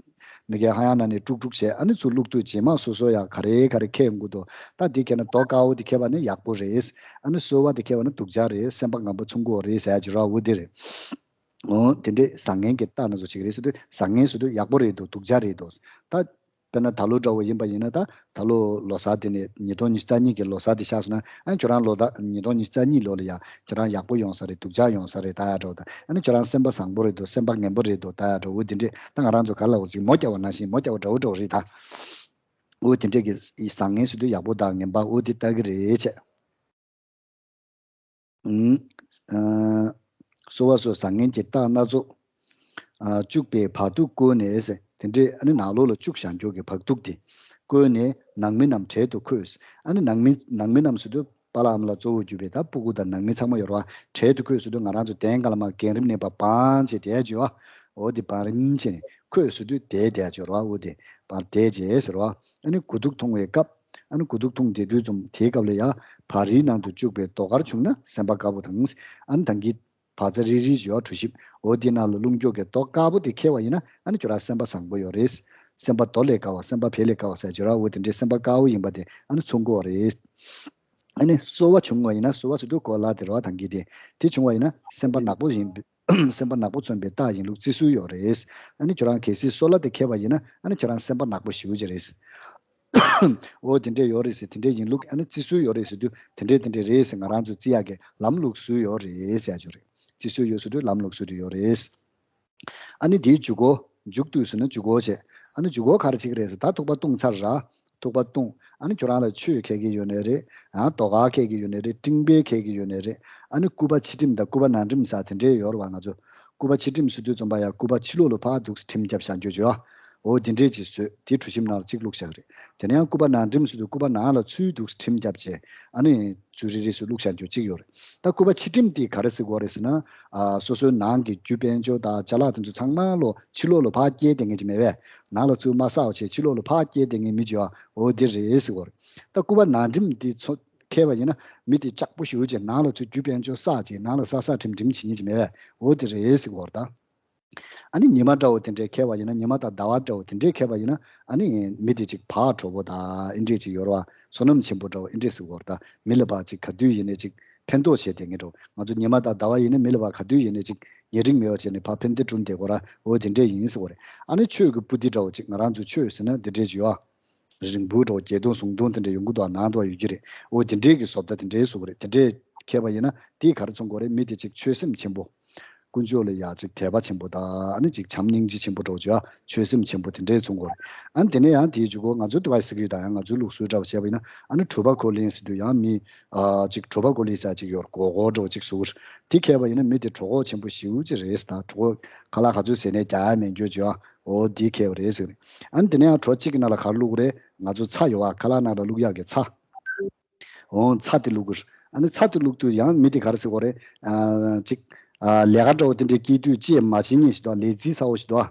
མི་སྒེར་ཧ་ཡང་ན་ནས་དཀྲུག་དཀྲུག་བྱས་ཨ་ནི་ཚུར་བླུགས་དུས་རྗེས་མ་སོ་སོ་ཡང་ག་རེ་ག་རེ་ཁེལ་ཡོང་གི་འདུག་ད་འདི་ཁེལ་ན་རྡོ་དཀར་པོ་འདི་ཁེལ་བ་ནི་ཡག་པོ་རེད། ཨ་ནི་སོལ་བ་འདི་ཁེལ་བ་ནི་སྡུག་ཅག་རེད། སེམས་པ་ངན་པ་མཚོན་གྱི་ཡོད་རེད་ཟེར་ཡ་ཅིག་ར། འོ་འདི་རེད། འོ་དེ་འདྲས་བཟང་ངན་གྱི་རྟགས་སྣ་ཚོགས་ཅིག་རེད་ཟེར་དུས་བཟང་ངན་ཟེར་དུས་ཡག་པོ་རེད་འདུག་སྡུག་ཅག་རེད་འདུག་ད། དཔེར་ན་ད་ལོ་འདྲ་བོ་ཡིན་པ་ཡིན་ན། ད་ད་ལོ་ལོ་གསར་དེ་ནས་ཉིས་སྟོང་ཉི་ཤུ་རྩ་གཉིས་ཀྱི་ལོ་གསར་དེ་ཤར་སོང་ན། ཨ་ཁྱོད་རང་ལོ་ཟླ་ཉིས་སྟོང་ཉི་ཤུ་རྩ་གཉིས་ལོ་ལ་ཡ་ཁྱོད་རང་ཡག་པོ་ཡོང་ས་རེད། སྡུག་ཅག་ཡོང་ས་རེད། ད་ཡ་འདྲ་བོ། ད་ཨ་ནི་ཁྱོད་རང་སེམས་པ་བཟང་པོ་རེད་འདུག་སེམས་པ་ངན་པོ་རེད་འདུག་ད་ཡ་འདྲ་བོ། འོ་དེ་འདྲས། ད་ང་རང་ཚོ་ག་ལ་འོ་ཅིག་མོ་རྒྱག་པ་ནང་བཞིན། མོ་རྒྱག་པ་འདྲ་བོ་འདྲ་བོ་རེད་ད། འོ་དེ་འདྲས་ཀྱི་བཟང་ངན་ཟེར་དུས་ཡག་པོ་དང་ངན་པ་འོ་དེ་ལྟ་གི་རེད་བྱས། ཨུམ། ཨ། གསོལ་བ་སོགས་བཟང་ངན་གྱི་རྟགས་སྣ་ཚོགས། ཨ། བཅུག་པའི་བར་དུ་བཀོད་ནས་ཟེར། དེ་འདྲས་ཨ་ནི་ནང་ལོགས་ལ་བཅུག་བཞག་རྒྱུ་གི་བག་ཐུག་དེ་བཀོད་ནས། ནང་མི་རྣམས་གྲལ་དུ་འཁོད། ཨ་ནི་ནང་མི་ནང་མི་རྣམས་ཟེར་དུས་པཱ་ལགས་ཨ་མ་ལགས་གཙོ་བོ་གྱུར་པའི་ད་སྤུ་གུ་དང་ནང་མི་ཚང་མ་ཡོད་རེད་བ། གྲལ་དུ་འཁོད་ཟེར་དུས་ང་རང་ཚོ་གདན་ག་ལ་མ་རྒན་རིམ་ནས་ཕར་བང་བྱས་བསྡད་བྱས་བ། འོ་དེ་བང་རིམ་བྱས་ནས། འཁོད་ཟེར་དུས་བསྡད་བསྡད་བྱས་རེད་བ། འོ་དེ་བང་བསྡད་བྱས་ཟེར་བ། ཨ་ནི་དགུ་ཐུག་མཐོང་བའི་སྐབས། ཨ་ནི་དགུ་ཐུག་མཐོང་བསྡད་དུས་ཙམ་དེའི་སྐབས་ལ་ཡ། བ་རིའི་ནང་དུ་བཅུག་པའི་རྡོ་དཀར་བྱུང་ན་སེམས་པ་དཀར་པོ་དང་། ཨ་ནི་ད་གིན་བ་ཚྭ་རིལ་རིལ་ཞེས་པ་གྲོ་ཞིབ། འོ་དེའི་ནང་ལ་བླུགས་རྒྱུ་གི་རྡོ་དཀར་པོ་དེ་འཁེལ་བ་ཡིན་ན། ཨ་ནི་ཁྱོད་རང་སེམས་པ་བཟང་པོ་ཡོད་རེད། སེམས་པ་རྡོ་ལས་དཀར་བ། སེམས་པ་བལ་ལས་དཀར་བ་ཟེར་ཡ་ཅིག་ཡོད་རེད་བ། འོ་དེ་འདྲའི་སེམས་པ་དཀར་པོ་ཡིན་པ་དེ་ཨ་ནི་མཚོན་གྱི་ཡོད་རེད། ཨ་ནི་གསོལ་བ་བྱུང་བ་ཡིན་ན། གསོལ་བ་ཟེར་དུས་གོ་ལ་དེ་རེད་བ། ད་གིན་དེ་དེ་བྱུང་བ་ཡིན་ན་སེམས་པ་ནག་པོ་ཡིན། སེམས་པ་ནག་པོ་མཚོན་པའི་རྟགས་ཡིན་ལུགས་བརྩི་སྲོལ་ཡོད་རེད། ཨ་ནི་ཁྱོད་རང་གལ་སྲིད་གསོལ་བ་དེ་འཁེལ་བ་ཡིན་ན། ཨ་ནི་ཁྱོད་རང་སེམས་པ་ནག་པོ་ཞེ་པོ་ཅིག་རེད། འོ་དེ་འདྲས་ཡོད་རེད་ཟེར། དེ་འདྲས་ཡིན་ལུགས། ཨ་ནི་བརྩི་སྲོལ་ཡོད་རེད་ཟེར་དུས་དེ་འདྲས་དེ་འདྲས་རེད་ཟེར། ང་རང་ཚོ་བརྩི་ཡག་གི་ལམ་ལུགས་སྲོལ་ཡོད་རེད་ཟེར་ཡ་ཅིག་རེད། བརྩི་སྲོལ་ཡོད་ཟེར་དུས་ལམ་ལུགས་སྲོལ་དེ་ཡོད་རེད། ཨ་ནི་དེའི་མཇུག་གུ། མཇུག་ཏུ་ཟེར་ན་མཇུག་གུ་བྱས། ཨ་ནི་མཇུག་གུ་ག་རེ་བྱེད་ཀྱི་རེད་ཟེར། ད་ཐུག་པ་བཏུང་ཚར་ར། ཐུག་པ་བཏུང་། ཨ་ནི་ཁྱོད་རང་ལ་ཆོས་འཁྱེར་གྱི་ཡོད་ནའི་རེད། ཨ། རྡོ་དཀར་འཁྱེར་གྱི་ཡོད་ནའི་རེད། ཀྲིང་ཕེ་འཁྱེར་གྱི་ཡོད་ནའི་རེད། ཨ་ནི་སྐུད་པ་ཕྱི་ཁྲིམས་དང་སྐུད་པ་ནང་ཁྲིམས་ཟེར་དེ་འདྲས་ཡོད་རེད་བ། ང་ཚོ་སྐུད་པ་ཕྱི་ཁྲིམས་ཟེར་དུས་ཙམ་པ་ཡ་སྐུད་པ་ཕྱི་ལོགས་ལ་ཕར་འདུག་སེ་ཁྲིམས་བརྒྱབ་བཞག་རྒྱུ་བྱོས་ཨ། འོ་དེ་འདྲས་ཅིག་བཟོས། དེ་གྲོ་ཞིབ་ནང་ལ་གཅིག་བླུགས་བཞག་རེད། དེ་ནས་ཡང་སྐུད་པ་ནང་ཁྲིམས་ཟེར་དུས་སྐུད་པ་ནང་ལ་ཚུར་འདུག་སེ་ཁྲིམས་བརྒྱབ་བྱས། ཨ་ནི་ཚུར་རེ་རེ་ཚུར་བླུགས་བཞག་རྒྱུ་གཅིག་ཡོད་རེད། ད་སྐུད་པ་ཕྱི་ཁྲིམས་དེ་ག་རེ་ཟེར་གྱི་ཡོད་རེད་ཟེར་ན། ཨ། སོ་སོའི་ནང་གི་རྒྱུ་དཔལ་འབྱོར་དང་ཅ་ལག་དེ་ཚོ་ཚང་མ་ལོ་ཕྱི་ལོགས་ལ་ཕར་བསྐྱལ་བསྡད་མཁན་ཅིག་མེད་པས། ནང་ལ་ཚུར་མ་བསགས་པ་བྱས་ཕྱི་ལོགས་ལ་ཕར་བསྐྱལ་བསྡད་མཁན་མི་ཅིག་ཡོད་ཨ། འོ་དེ་རེད་ཟེར་གྱི་ཡོད་རེད། ད་སྐུད་པ་ནང་ཁྲིམས་དེ་ཚོ་འཁེལ་བ་ཡིན་ན། མི་དེ་ལྕགས་པོ་ཞེ་པོ་ཅིག་ནང་ལ་ཚུར་རྒྱུ་དཔལ་འབྱོར་བསགས་བྱས་ནང་ལ་བསགས་བསགས་ཁྲིམས་ཁྲིམས་བྱེད་མཁན་ཅིག་མེད་པས། འོ་དེ་རེད་ཟེར་གྱི་ཡོད་རེད་ད། ཨ་ནི་ཉི་མ་འདྲ་བོ་དེ་འདྲས་འཁེལ་བ་ཡིན་ན། ཉི་མ་དང་ཟླ་བ་འདྲ་བོ་དེ་འདྲས་འཁེལ་བ་ཡིན་ན། ཨ་ནི་མི་དེ་ཅིག་བག་དྲོ་པོ་དང་ཨེ་འདྲས་ཅིག་ཡོད་རེད་བ། བསོད་ནམས་ཆེན་པོ་འདྲ་བོ་ཨེ་འདྲས་ཟེར་གྱི་ཡོད་རེད་ད། མི་ལ་ཕར་ཅིག་ག་དུས་ཡིན་ནའི་ཅིག་ཕན་ཐོགས་བྱས་བསྡད་མཁན་འདྲ་བོ། ང་ཚོ་ཉི་མ་དང་ཟླ་བ་ཡིན་ན་མི་ལ་ཕར་ག་དུས་ཡིན་ནའི་ཅིག་ཉེ་རིང་མེད་པ་བྱས་ནས་ཕར་ཕན་བདེ་བསྐྲུན་བསྡད་དགོས་ར། འོ་དེ་འདྲས་ཡིན་ཟེར་གྱི་ཡོད་རེད། ཨ་ནི་ཆོས་ཀྱི་པོ་ཏི་འདྲ་བོ་ཅིག་ང་རང་ཚོ་ཆོས་ཟེར་ན་དེ་འདྲས་ཅིག་ཡོད་ཨ། རིང་པོ་འདྲ་བོ་བརྒྱད་སྟོང་སུམ་སྟོང་དེ་འདྲ་ཡོང་གི་འདུག་ཨ། ནང་དུ་ཡོད་ཀྱི་རེད། འོ་དེ་འདྲས་ཀྱི་བཟོ་ལྟ་དེ་འདྲས་བཟོ་གི་རེད། དེ་འདྲས་འཁེལ་བ་ཡིན་ན་དེ་ག་རེ་མཚོན་གྱི་ཡོད་རེད། མི་དེ་ཅིག་ཆོས་སེམས་ཆེན་པོ། དཀོན་མཆོག་ལ་ཡ་ཅིག་དད་པ་ཆེན་པོ་དང་། ཨ་ནི་ཅིག་བྱམས་སྙིང་རྗེ་ཆེན་པོ་འདྲ་བོ་ཅིག་ཨ། ཆོས་སེམས་ཆེན་པོ་དེ་འདྲས་མཚོན་གྱི་ཡོད་རེད། ཨ་ནི་དེ་ནས་ཡང་དེའི་མཇུག་གུ་ང་ཚོའི་འདི་པར་ཟེར་གྱི་ཡོད་ད། ཡང་ང་ཚོའི་ལུགས་སྲོལ་འདྲ་བོ་བྱས་པ་ཡིན་ན། ཨ་ནི་གྲུབ་པ་འཁོར་ལོ་ཟེར་དུས་ཡང་མི། ཨ། ཅིག་གྲུབ་པ་འཁོར་ལོ་ཟེར་ཅིག་ཡོད་རེད། སྒོར་སྒོར་འདྲ་བོ་ཅིག་བཟོ་གི་རེད། དེ་འཁེལ་བ་ཡིན་ན་མི་དེ་གྲོད་ཁོག་ཆེན་པོ་ཞེ་པོ་ཅིག་རེད་ཟེར་ད། གྲོད་ཁོག་ཁ་ལག་ག་ཚོད་ཟས་ནའི་རྒྱག་ཡ་མེད་རྒྱུ་ཅིག་ཨ། འོ་དེ་འཁེལ་བ་རེད་ཟེར་གི་རེད། ཨ་ནི་དེ་ནས་ཡང་གྲོད་གཅིག་གི་ནང་ལ་ག་རེ་བླུགས་རེད། ང་ཚོ་ཚྭ་ཡོད་བ། ཁ་ལག་ནང་ལ་བླུགས་ཡག་གི་ཚྭ། འོ་ཚྭ་དེ་བླུགས་གི་རེད། ཨ་ནི་ཚྭ་དེ་བླུགས་དུས་ཡང་མི་དེ་ག་རེ་ཟེར་གྱི་ཡོད་རེད། ཨ། ཅིག་ཨ། ལས་ཀ་འདྲ་བོ་དེ་འདྲའི་སྐྱེལ་དུས་ཅི་ཡང་མ་བྱེད་མཁན་ཞིག་འདུག་ལས་རྩིས་ཚ་བོ་ཞིག་འདུག་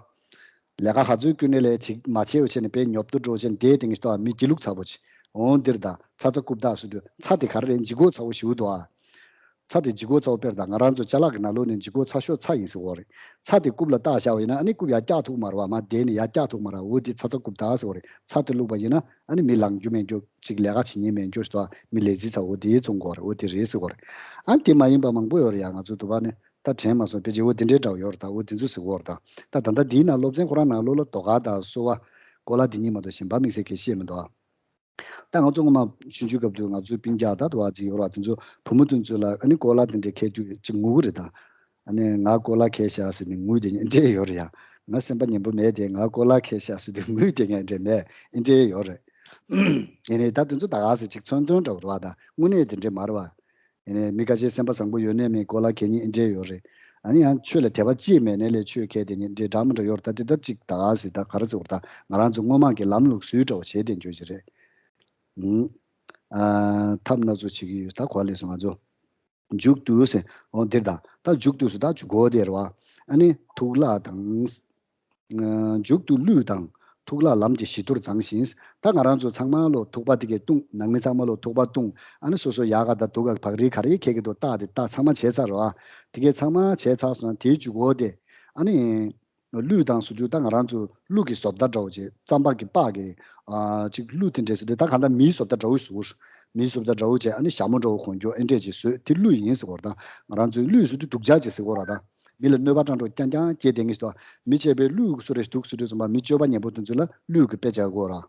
ལས་ཀ་ག་ཚོད་བསྐྱོན་ནའི་ལས་བྱེད་མ་བྱེད་པ་བྱས་ནས་དཔེ་ཉོབ་ཏོ་འདྲ་བོ་བྱས་ནས་བསྡད་བསྡད་མཁན་ཞིག་འདུག་མི་སྒྱིད་ལུག་ཚ་བོ་ཅིག་འོ་འདིར་ད་ཚ་ཚ་རྐུབ་བཏགས་ཟེར་དུས་ཚྭ་དེ་ག་རེ་རེད། ལྗིད་ཁོག་ཚ་བོ་ཞེ་པོ་འདུག་ཨ། ཚྭ་དེ་ལྗིད་ཁོག་ཚ་བོ། དཔེར་ན་ང་རང་ཚོ་ཅ་ལག་གི་ནང་ལོགས་ནས་ལྗིད་ཁོག་ཚ་ཤོས་ཚྭ་ཡིན་ཟེར་གྱི་ཡོད་རེད། ཚྭ་དེ་རྐུབ་ལ་བཏགས་བཞག་པ་ཡིན་ན། ཨ་ནི་རྐུབ་ཡར་བཀྱག་ཐུབ་མ་རེད་བ། མར་བསྡད་ནས་ཡར་བཀྱག་ཐུབ་མ་རེད། འོ་དེ་ཚྭ་ཚ་རྐུབ་བཏགས་ཟེར་གྱི་ཡོད་རེད། ཚྭ་དེ་བླུགས་པ་ཡིན་ན་ཨ་ནི་མི་ལངས་རྒྱུ་མེད་རྒྱུ་ཅིག་ལས་ཀ་བྱེད་མཁན་མེད་རྒྱུ་ཞིག་འདུག་མི་ལས་རྩིས་ཚ་བོ་དེ་མཚོན་གྱི་ཡོད་རེད། འོ་དེ་རེད་ཟེར་གྱི་ཡོད་རེད། ཨ་ནི་དེ་མ་ཡིན་པ་མང་པོ་ཡོད་རེད་ཡ། ང་ཚོ་དུ་བ་ནས་ད་དྲན་མ་སོང་། ཕལ་ཆེར་འོ་དེ་འདྲའི་འདྲ་བོ་ཡོད་རེད་ད། འོ་དེ་ཚོ་ཟེར་གྱི་ཡོད་རེད་ད། ད་ད་ལྟ་དེའི་ནང་སློབ་ཚན་ཁོ་རང་ནང་ལོགས་ལ་རྡོ་དཀར་དང་གསོལ་བ་གོ་ལ་དེ་གཉིས་མ་གཏོགས་གཞན་པ་དམིགས་བསལ་གྱི་བཤད་མི་འདུག་ཨ། ད་ང་ཚོ་སྔོན་མ་ཆུང་ཆུང་སྐབས་དུས་ང་ཚོའི་སྤུན་ཀྱག་ད་དུ་བ་ཅིག་ཡོད་རེད་བ། དེ་ཚོ་བུ་མོ་དེ་ཚོ་ལ་ཨ་ནི་གོ་ལ་དེ་འདྲ་འཁྱེར་དུས་ཅིག་ངུ་གི་རེད་ད། ཨ་ནི་ང་གོ་ལ་འཁྱེར་ཤག་ཟེར་ནས་ངུས་བསྡད་མཁན་འདྲ་ཡོད་རེད་ཡ། ང་སེམས་པ་ཉན་པོ་མེད་དེ། ང་གོ་ལ་འཁྱེར་ཤག་ཟེར་དུས་ངུས་བསྡད་མཁན་འདྲ་མེད། ཨེ་འདྲ་ཡོད་རེད། ཡིན་ནའི་ད་དེ་ཚོ་ད་ག་ཟེ་ཅིག་མཚོན་དོན་འདྲ་བོ་རེད་བ། ད་དངོས་གནས་དེ་འདྲ་མ་རེད་བ། ཡིན་ནའི་མི་ཁ་ཤས་སེམས་པ་བཟང་པོ་ཡོད་ནའི་མེད་གོ་ལ་འཁྱེར་མཁན་ཨེ་འདྲ་ཡོད་རེད། ཨ་ནི་ཡང་ཆོས་ལ་དད་པ་ཅི་ཡང་མེད་ནའི་ལས་ཆོས་འཁྱེར་བསྡད་མཁན་འདྲ་འདྲ་མི་འདྲ་ཡོད་རེད། ད་དེ་ད་ཅིག་ད་ག་ཟེ་ད་ག་རེ་ཟེར་དགོས་རེད། ད་ང་རང་ཚོ་སྔོན་མ་གི་ལམ་ལུགས་སྲོལ་འདྲ་བོ་བྱས་བསྡད་རྒྱུ་ཞིག་རེད། ཨུམ། ཨ། ཐབས་སྣ་ཚོགས་བྱེད་ཀྱི་ཡོད། ད་གོ་བ་ལེན་སོང་ང་ཚོ། མཇུག་ཏུ་ཟེར། འོ་འདིར་ད། ད་མཇུག་ཏུ་ཟེར། ད་མཇུག་གོ་དེ་རེད་བ། ཨ་ནི་ཐུགས་ལ་དང་། ཨ། མཇུག་ཏུ་གླུད་དང་ཐུགས་ལ་ལམ་གྱི་བཞི་མདོར་བརྫངས་ཤིང་། ད་ང་རང་ཚོ་ཚང་མ་ལོ་ཐུག་པ་དེ་གས་བཏུང་། ནང་མི་ཚང་མ་ལོ་ཐུག་པ་བཏུང་། ཨ་ནི་སོ་སོ་ཡག་ག་དང་སྡུག་ག་བག་རིལ་ག་རེ་འཁྱེར་གྱི་འདུག་བལྟས་ཏེ། ད་ཚང་མ་བྱས་ཚར་རེད་བ། དེ་གས་ཚང་མ་བྱས་ཚར་སོང་ན་དེའི་མཇུག་གོ་དེ། ཨ་ནི། གླུད་དང་ཟེར་དུས་ད་ང་རང་ཚོ་གླུ་གི་བཟོ་ལྟ་འདྲ་བོ་བྱས། རྩམ་པ་གི་པགས་ཀྱི། ཨ། ཅིག་གླུ་དེ་འདྲས་ཟེར་དུས་ད་གང་ལྟར་མིའི་བཟོ་ལྟ་འདྲ་བོ་ཞིག་མིའི་བཟོ་ལྟ་འདྲ་བོ་བྱས། ཨ་ནི་ཞྭ་མོ་འདྲ་བོ་གོན་རྒྱུ་ཨེ་འདྲས་ཅིག་བཟོས། དེ་གླུ་ཡིན་ཟེར་གྱི་ཡོད་རེད་ད། ང་རང་ཚོའི་གླུ་ཟེར་དུས་སྡུག་ཅག་ཅིག་ཟེར་གྱི་ཡོད་རེད་ད། མི་ལ་གནོད་པ་སྤྲང་འགྲོ་རྐྱང་རྐྱང་སྐྱེས་དེ་ངེས་ཤིག་ཏོ། མི་བྱས་པའི་བླུས་སུ་རེ་སྡུག་སུ་དུས་ཙམ་པ་མི་སྤྱོད་པ་ཉན་པོ་དེ་ཚོ་ལ་བླུས་ཀྱི་དཔེ་བྱ་དགོས་ར།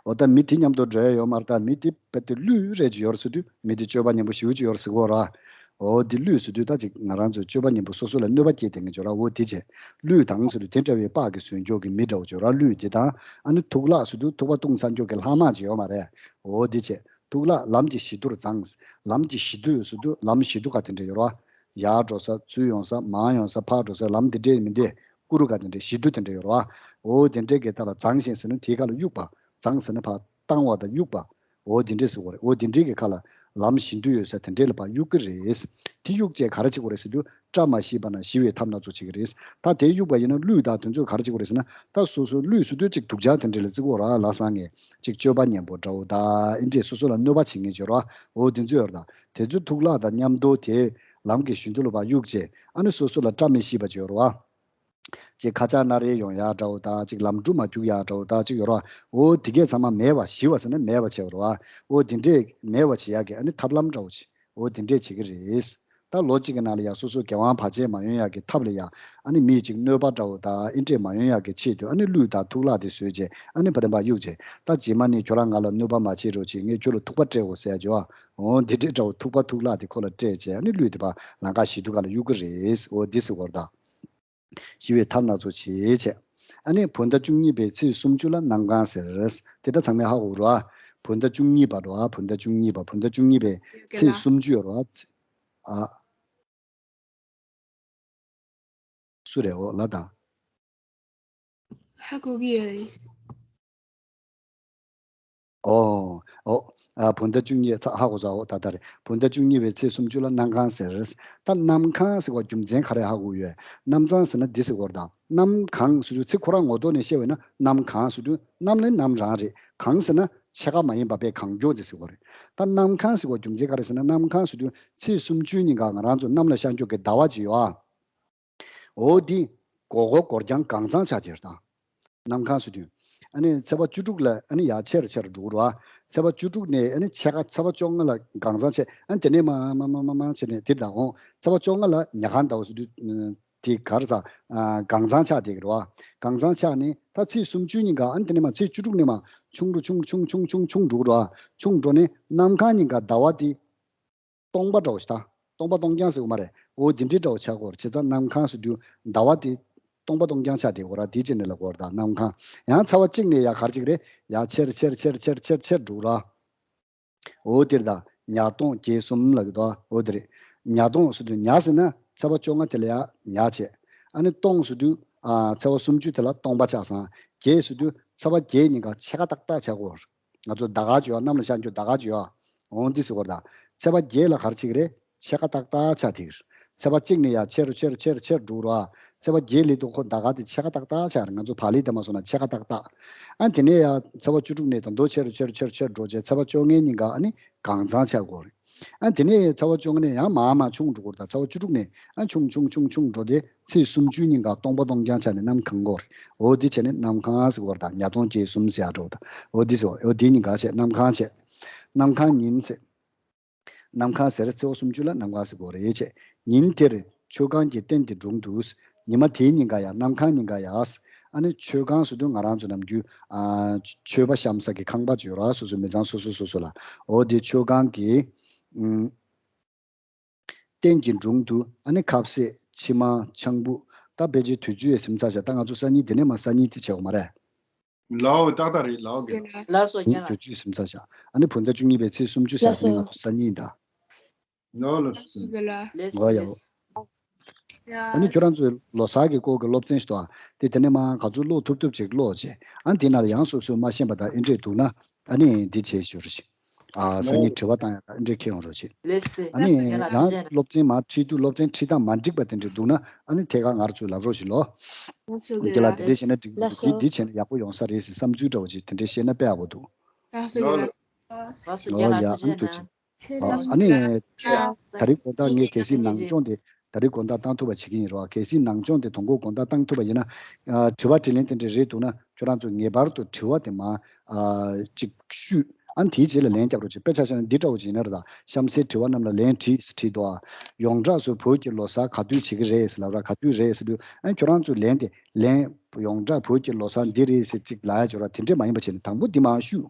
འོ་ད་མི་དེ་མཉམ་དུ་འགྲོ་ཡ་ཡོད་མ་རེད། ད་མི་དེ་རྦད་དེ་བླུས་རེ་ཅིག་ཡོད་རེད་ཟེར་དུས་མི་དེ་སྤྱོད་པ་ཉན་པོ་ཞེ་པོ་ཅིག་ཡོད་རེད་ཟེར་གོ་ར། འོ་དེ་བླུས་ཟེར་དུས་ད་ཅིག་ང་རང་ཚོའི་སྤྱོད་པ་ཉན་པོ་སོ་སོ་ལ་གནོད་པ་སྐྱེལ་དེ་ངེས་ཅོ་ར། འོ་དེ་བྱས་བླུས་དང་ཟེར་དུས་དེ་འདྲ་བའི་དཔག་གི་ཟོན་འཇོག་གི་མི་འདྲ་བོ་ཅོ་ར། བླུས་དེ་དང་ཨ་ནི་ཐུགས་ལྷག་ཟེར་དུས་ཐུག་པ་གཏོང་ས་འཇོག་གི་ལྷག་མ་ཅིག་ཡོད་མ་རེད། འོ་དེ་བྱས་ཐུགས་ལྷག་ལམ་གྱི་བཞི་མདོར་བརྫངས། ལམ་གྱི་བཞི་མདོ་ཟེར་དུས་ལམ་བཞི་མདོ་ག་དེ་འདྲ་ཡོད་ར། ཡར་འགྲོ་ས་ཚུར་ཡོང་ས་མར་ཡོང་ས་ཕར་འགྲོ་ས་ལམ་དེ་འདྲས་མི་འདྲས་ཀུ་རུ་ག་དེ་འདྲས་བཞི་མདོ་དེ་འདྲས་ཡོད་ར། འོ་དེ་འདྲས་ཀྱི་ཐད་ལ་བརྫངས་ཤིང་ཟེར་ན་དེའི་ཁ་ལ་གཡུག་པ། བརྫངས་ཟེར་ན་ཕར་བཏང་བ་དང་གཡུག་པ། འོ་དེ་འདྲས་ཟེར་བ་རེད། འོ་དེ་འདྲས་ཀྱི་ཁ་ལ་ལམ་བཞི་མདོ་ཡོད་ས་དེ་འདྲས་ལ་ཕར་གཡུག་གི་རེད། དེ་གཡུག་བྱས་ག་རེ་བྱེད་དགོས་རེད་ཟེར་དུས་བཀྲ་མ་ཤིས་པ་ན་ཞི་བའི་ཐབས་སྣ་ཚོགས་བྱེད་ཀྱི་རེད། ད་དེ་གཡུག་པ་ཡིན་ན་བླུས་དང་དེ་ཚོས་ག་རེ་བྱེད་དགོས་རེད་ཟེར་ན། ད་སོ་སོ་བླུས་ཟེར་དུས་ཅིག་སྡུག་ཅག་དེ་འདྲས་ལ་བརྩི་གི་ཡོད་ར། ལ་སང་ངས་ཅིག་སྤྱོད་པ་ཉན་པོ་འདྲ་བོ་ད་ཨེ་འདྲས་སོ་སོ་ལ་གནོད་པ་བྱེད་མཁན་ཅིག་ཡོད་ར། འོ་དེ་ཚོ་ཡོད་ར། ད་དེ་ཚོ་ཐུགས་ལྷག་དང་མཉམ་དུ་དེ་ལམ་གྱི་བཞི་མདོ་ལ་ཕར་གཡུག་བྱས་ཨ་ནི་སོ་སོ་ལ་བཀྲ་མི་ཤིས་པ་ཅིག་ཡོད་ར། ཅིག་ཁ་ཆག་སྣ་རལ་ཡོང་ཡག་འདྲ་བོ་ད་ཅིག་ལམ་འགྲོ་མ་རྒྱུག་ཡག་འདྲ་བོ་ད་ཅིག་ཡོད་ར། འོ་དེ་གས་ཚང་མ་མེད་པ་ཞི་བ་ཟེར་ན་མེད་པ་བྱས་པ་ར། འོ་དེ་འདྲས་མེད་པ་བྱེད་ཡག་གི་ཨ་ནི་ཐབས་ལམ་འདྲ་བོ་ཅིག་འོ་དེ་འདྲས་བྱེད་ཀྱི་རེད། ད་ལོ་གཅིག་གི་ནང་ལ་ཡ་སོ་སོ་དགེ་དབང་བར་ཆད་མ་ཡོང་ཡག་གི་ཐབས་ལ་ཡ་ཨ་ནི་མིས་ཅིག་གནོད་པ་འདྲ་བོ་ད་ཨེ་འདྲས་མ་ཡོང་ཡག་གི་ཆེད་དུ་ཨ་ནི་བླུས་དང་ཐུགས་ལྷག་དེ་བཟོས་བྱས་ཨ་ནི་ཕ་རན་པ་གཡུག་བྱས་ད་རྗེས་མ་ནི་ཁྱོད་རང་ང་ལ་གནོད་པ་མ་བྱེད་རོགས་བྱེད། ངས་ཁྱོད་ལ་ཐུག་པ་སྤྲད་འོ་ཟེར་ཡ་ཅོ། འོ་འདི་འདྲས་འདྲ་བོ་ཐུག་པ་ཐུགས་ལྷག་དེ་ཁོ་ལ་སྤྲད་བྱས་ཨ་ནི་བླུས་དེ་ཕར་ལམ་ཁ་བཞི་མདོ་ག་ལ་གཡུག་གི་རེད། འོ་འདི་ཟེར་བ་ར་ད། ཞི་བའི་ཐབས་སྣ་ཚོགས་བྱེད་བྱས། ཨ་ནི་བོད་ཟླ་བཅུ་གཉིས་པའི་ཚེས་སུམ་ཅུ་ལ་གནམ་གང་ཟེར། དེ་ད་ཚང་མས་ཧ་གོ་རོ་ཨ། བོད་ཟླ་བཅུ་གཉིས་པ་རོ་ཨ། བོད་ཟླ་བཅུ་གཉིས་པ་བོད་ཟླ་བཅུ་གཉིས་པའི་ཚེས་སུམ་ཅུ་ཡོད་རོ་ཨ། ཨ། སུ་རེད་འོ་ལ་དང་། ཧ་གོ་གི་ཡོད་རེད། ཨོ། ཨོ། ཨ་བོད་ཟླ་བཅུ་གཉིས་ཚ་ཧ་གོ་ས་འོ་ད་ལྟ་རེད། བོད་ཟླ་བཅུ་གཉིས་པའི་ཚེས་སུམ་ཅུ་ལ་གནམ་གང་ཟེར། ད་གནམ་གང་ཟེར་བ་རྒྱུ་མཚན་ག་རེ་ཧ་གོ་ཡོད། གནམ་གང་ཟེར་ན་འདི་ཟེར་གོ་ར་དང་། གནམ་གང་ཟེར་དུས་ཚིག་ཁོ་རང་ངོ་ཐོག་ནས་བཤད་པ་ཡིན་ན་གནམ་གང་ཟེར་དུས་གནམ་ནི་གནམ་རང་རེད། གང་ཟེར་ན་ཕྱེད་ཀ་མ་ཡིན་པ་པའི་གང་མགྱོགས་འདི་ཟེར་གོ་རེད། ད་གནམ་གང་ཟེར་བ་རྒྱུ་མཚན་ག་རེ་ཟེར་ན་གནམ་གང་ཟེར་དུས་ཚེས་སུམ་ཅུའི་ཉིན་ག་ང་རང་ཚོ་གནམ་ལ་ཤར་མགྱོགས་ཀྱི་ཟླ་བ་ཅིག་ཡོད་ཨ། འོ་འདི་སྒོར་སྒོར་སྒོར་རྐྱང་གང་ཚང་ཆགས་དེར་དང་། གནམ་གང་ཟེར་དུས། ཨ་ནི་ཚེས་པ་བཅུ་དྲུག་ལ་ཨ་ནི་ཡར་ཆེར་ཆེར་འགྲོ་གི་རེད་བ། ཚེས་པ་བཅུ་དྲུག་ནས་ཨ་ནི་ཕྱེད་ཀ་ཚེས་པ་བཅོ་ལྔ་ལ་གང་ཚང་ཆེ་ཨ་ནི་དེ་ནས་མ་མ་མ་མ་མ་བྱས་ནས་དེར་དང་འོང་ཚེས་པ་བཅོ་ལྔ་ལ་ཉ་གང་ཟླ་བ་ཟེར་དུས་དེ་གར་ས་གང་ཚང་ཆགས་དེ་གི་རེད་བ། གང་ཚང་ཆགས་ནས་ད་ཚེས་སུམ་ཅུའི་ཉིན་ག་ཨ་ནི་དེ་ནས་མ་ཚེས་བཅུ་དྲུག་ནས་མ་ཆུང་འགྲོ་ཆུང་ཆུང་ཆུང་ཆུང་ཆུང་འགྲོ་གི་རེད་བ། ཆུང་འགྲོ་ནས་གནམ་གང་ཉིན་ག་ཟླ་བ་དེ། སྟོང་པ་འདྲ་བོ་ཞིག་དང་། སྟོང་པ་སྟོང་རྐྱང་ཟེར་གོ་མ་རེད། འོ་དེ་འདྲའི་འདྲ་བོ་ཆགས་གོ་རེད། བྱས་ཙང་གནམ་གང་ཟེར་དུས་ཟླ་བ་དེ་སྟོང་པ་སྟོང་རྐྱང་ཆགས་དེ་གོ་ར་དེ་བྱས་ནས་ལ་གོ་ར་དང་གནམ་གང་། ཡང་ཚེས་པ་གཅིག་ནས་ཡ་གར་གཅིག་རེད། ཡ་ཆེར་ཆེར་ཆེར་ཆེར་ཆེར་འགྲོ་ར། འོ་དེར་དང་ཉ་སྟོང་བརྒྱད་གསུམ་ལ་གི་དོ་འོ་དེ་རེད། ཉ་སྟོང་ཟེར་དུས་ཉ་ཟེར་ན་ཚེས་པ་བཅོ་ལྔ་དེ་ལ་ཡ་ཉ་བྱས། ཨ་ནི་སྟོང་ཟེར་དུས་ཚེས་པ་སུམ་ཅུ་དེ་ལ་སྟོང་པ་ཆགས་སང་བརྒྱད་ཟེར་དུས་ཚེས་པ་བརྒྱད་ཉིན་ག་ཕྱེད་ཀ་ཏག་ཏག་ཆགས་གོ་ར། ང་ཚོ་ཟླ་ག་བརྗོད་ཡ་གནམ་ལ་ཤར་འགྱོ་ཟླ་ག་བརྗོད་ཡ། འོང་འདི་ཟེར་བར་དང་། ཚེས་པ་བརྒྱད་ལ་གར་ཆིག་རེད། ཕྱེད་ཀ་ཏག་ཏག་ཆ་དེ་རེད། ཚེས་པ་གཅིག་ནས་ཡ་ཆེ་རུ་ཆེ་རུ་ཆེ་རུ་ཆེ་རུ་འགྲོ་རོགས། ཚེས་པ་བརྒྱད་ལི་དུ་ཁོ་ཟླ་ག་དེ་ཕྱེད་ཀ་ཏག་ཏག་ཆ་རེད། ང་ཚོ་བག་ལེབ་དེ་མ་སོང་ན་ཕྱེད་ཀ་ཏག་ཏག་ཨ་དེ་ནས་ཡ་ཚེས་པ་བཅུ་དྲུག་ནས་ད་མདོ་ཆེ་རུ་ཆེ་རུ་ཆེ་རུ་ཆེ་རུ་འགྲོ་བྱས་ཚེས་པ་བཅོ་ལྔའི་ཉིན་ག་ཨ་ནི་གང་ཚང་ཆ་དགོས་རེད། ཨ་དེ་ནས་ཚེས་པ་བཅོ་ལྔ་ནས་ཡང་མར་མར་ཆུང་འགྲོ་དགོས་རེད། ད་ཚེས་པ་བཅུ་དྲུག་ནས་ཨ་ཆུང་ཆུང་ཆུང་ཆུང་འགྲོ་དེ། ཚེས་སུམ་ཅུའི་ཉིན་ག་སྟོང་པ་སྟོང་རྐྱང་ཆ་ནས་གནམ་གང་གོ་རེད། འོ་འདི་བྱས་ནས་གནམ་གང་ཟེར་གོ་རེད། ད་ཉ་སྟོང་བརྒྱད་གསུམ་ཟེར་ཡ་འགྲོ་ད། འོ་འདི་ཟེར་འོ་འདི་ཉིན་ག་བྱས་གནམ་གང་བྱས། གནམ་གང་ཉིན་ཟེར། གནམ་གང་ཟེར་ཚེས་པ་སུམ་ཅུ་ལ་གནམ་གང་ཟེར་གོ་རེད་བྱས། ཉིན་དེར་མཆོད་ཁང་གི་རྟེན་དེ་དྲུང་དུ། ཉི་མ་དེའི་ཉིན་ག་ཡ་གནམ་གང་ཉིན་ག་ཡ། ཨ་ནི་མཆོད་ཁང་ཟེར་དུས་ང་རང་ཚོ་ནམ་རྒྱུན་ཨ་མཆོད་པ་བཤམས་ས་གི་ཁང་པ་ཅིག་ཡོད་ར། སོ་སོའི་མི་ཚང་སོ་སོ་སོ་སོ་ལ། འོ་འདི་མཆོད་ཁང་གི་ཨུམ། རྟེན་གྱི་དྲུང་དུ་ཨ་ནི་ཁ་ཟས་མཆིལ་མ་ཆང་བུ། ད་ཕལ་ཆེར་དུས་ཚོད་ཡས་ཟིན་ཚར་བཞག་ད་ང་ཚོ་སང་ཉིན་འདི་ནས་མ་སང་ཉིན་དེ་བྱེད་དགོས་མ་རེད། ལའོ་ཏག་ཏག་རེད་ལའོ་གི། ལགས་སོ་རྒན་ལགས། དུས་ཚོད་ཡས་ཟིན་ཚར་བཞག་ཨ་ནི་བོད་ཟླ་བཅུ་གཉིས་པའི་ཚེས་སུམ་ཅུ་ཟེར་ཡ་དེ་ནས་ང་ཚོ་སང་ཉིན་ད། ལའོ་ལ། ལགས་སོ་རྒན་ལགས། ལགས་ལའོ་ཡའོ། ལགས། ཨ་ནི་ཁྱོད་རང་ཚོའི་ལོ་གསར་གྱི་སྐོར་གྱི་སློབ་ཚན་ཞིག་འདུག་ཨ། དེ་དེ་ནས་མ་ག་ཚོད་ཀློག་ཐུབ་ཐུབ་ཅིག་ཀློག་བྱས། ཨ་ནི་དེ་ནང་ལ་ཡང་སོ་སོས་མ་ཤེས་པ་དང་ཨེ་འདྲས་འདུག་ན་ཨ་ནི་འདི་བྱས་ཞུ་རོགས་ཞེས། ཨ་སང་ཉིན་དྲི་བ་བཏང་ཡ་དང་ཨེ་འདྲས་ཁྱེར་ཡོང་རོགས་བྱེད། ལགས་སེ། ཨ་ནི་ལགས་སོ་རྒན་ལགས། ཡང་སློབ་ཚན་མ་ཁྲིད་དུས་སློབ་ཚན་ཁྲིད་སྟངས་མ་འགྲིག་པ་དེ་འདྲས་འདུག་ན་ཨ་ནི་ཐད་ཀར་ང་རང་ཚོས་ལབ་རོགས་ཞེས་ལོ། ལགས་སོ་རྒན་ལགས། དེ་འདྲས་བྱས་ན་འགྲིག་གི་འདུག་ལགས་སོ། འདི་འདི་བྱས་ན་ཡག་པོ་ཡོང་ས་རེད་ཟེར་བསམ་ཚུལ་འདྲ་བོ་ཅིག་དེ་འདྲས་བཤད་ན་དཔེ་ཡག་པོ་འདུག་ལགས་སོ་རྒན་ལགས། ལོ་ཡ་ཐུགས་རྗེ་ཆེ། ལགས་སོ་རྒན་ལགས། ལོ་ཡ་ཐུགས་རྗེ་ཆེ། ཨ་ནི། ད་རེས་དགོང་དག་ངས་གལ་སྲིད་ནང་སྦྱོང་དེ་ད་རེས་དགོང་དག་བཏང་ཐུབ་པ་བྱེད་ཀྱི་ཡིན་རོགས། གལ་སྲིད་ནང་སྦྱོང་དེ་དང་པོ་དགོང་དག་བཏང་ཐུབ་པ་ཡིན་ན། དྲི་བ་དྲིས་ལན་དེ་འདྲ་རེད་འདུག་ན་ཁྱོད་རང་ཚོ་ངེས་པར་དུ་དྲི་བ་དེ་མ་ཅིག་ཞུས། ཨ་ནི་དེའི་རྗེས་ལ་ལན་རྒྱག་རོགས་བྱེད། དཔེ་ཆ་བཞག་ན་འདི་འདྲ་བོ་ཅིག་ཡིན་ན་རེད་ད། གཤམ་གསལ་དྲི་བ་རྣམས་ལ་ལན་བྲིས་ཟེར་བྲིས་འདུག་ཨ། ཡོངས་གྲགས་སུ་བོད་ཀྱི་ལོ་གསར་ག་དུས་བྱེད་ཀྱི་རེད་ཟེར་ལབ་ར། ག་དུས་རེད་ཟེར་དུས་ཨ་ནི་ཁྱོད་རང་ཚོས་ལན་དེ། ལན། ཡོངས་གྲགས་བོད་ཀྱི་ལོ་གསར་འདི་རེད་ཟེར་ཅིག་ལབ་ཡ་ཅིག་ཡོད་ར། དེ་འདྲས་མ་ཡིན་པ་བྱས་ནས་དང་པོ་འདི་མར་བཤུས།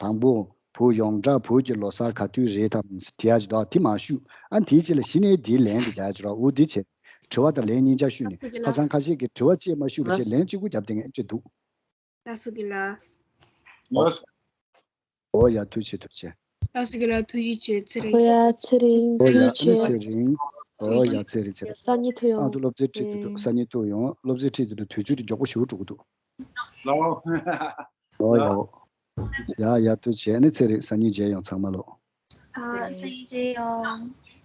དང་པོ། བོད་ཡོངས་གྲགས་བོད་ཀྱི་ལོ་གསར་ག་དུས་རེད་དམ་ཟེར་དྲི་ཡ་ཅིག་འདུག་ཨ། དེ་མར་བཤུས། ཨ་ནི་དེའི་རྗེས་ལ་གཞི་ནས་འདིའི་ལན་དེ་རྒྱག་ཡ་ཅིག་ཡོད་ར། འོ་འདི་བྱས། དྲི་བ་དང་ལན་གཉིས་ཆ་བཤུས་ནས། ཁ་སང་ཁ་ཤས་ཀྱིས་དྲི་བ་གཅིག་མ་བཤུས་པ་བྱས་ལན་གཅིག་པུ་བརྒྱབ་བསྡད་མཁན་ཅིག་འདུག་ལགས་སོ་རྒན་ལགས། འོ་ཡ། ཐུགས་རྗེ་ཆེ། ཐུགས་རྗེ་ཆེ། ལགས་སོ་རྒན་ལགས། ཐུགས་རྗེ་ཆེ། ཚེ་རིང་། འོ་ཡ། ཨ་ནི་ཚེ་རིང་། འོ་ཡ། ཚེ་རིང་། ཚེ་རིང་། སང་ཉིན་ཐུག་ཨ་ཡོང་། དུ་སློབ་ཚན་ཁྲིད་དུ་འདུག་སང་ཉིན་ཐུག་ཡོང་། སློབ་ཚན་ཁྲིད་དུ་འདུག་དུས་ཚོད་དུ་མགྱོགས་པོ་ཞེ་པོ་འགྲོ་གི་འདུག་ལོ། འོ་ཡ། ཡ་ཡ། ཐུགས་རྗེ་ཆེ། ཨ་ནི་ཚེ་རིང་། སང་ཉིན་མཇལ་ཡོང་། ཚང་མ་ལོ། ཨ། སང་ཉིན་མཇལ་ཡོང་།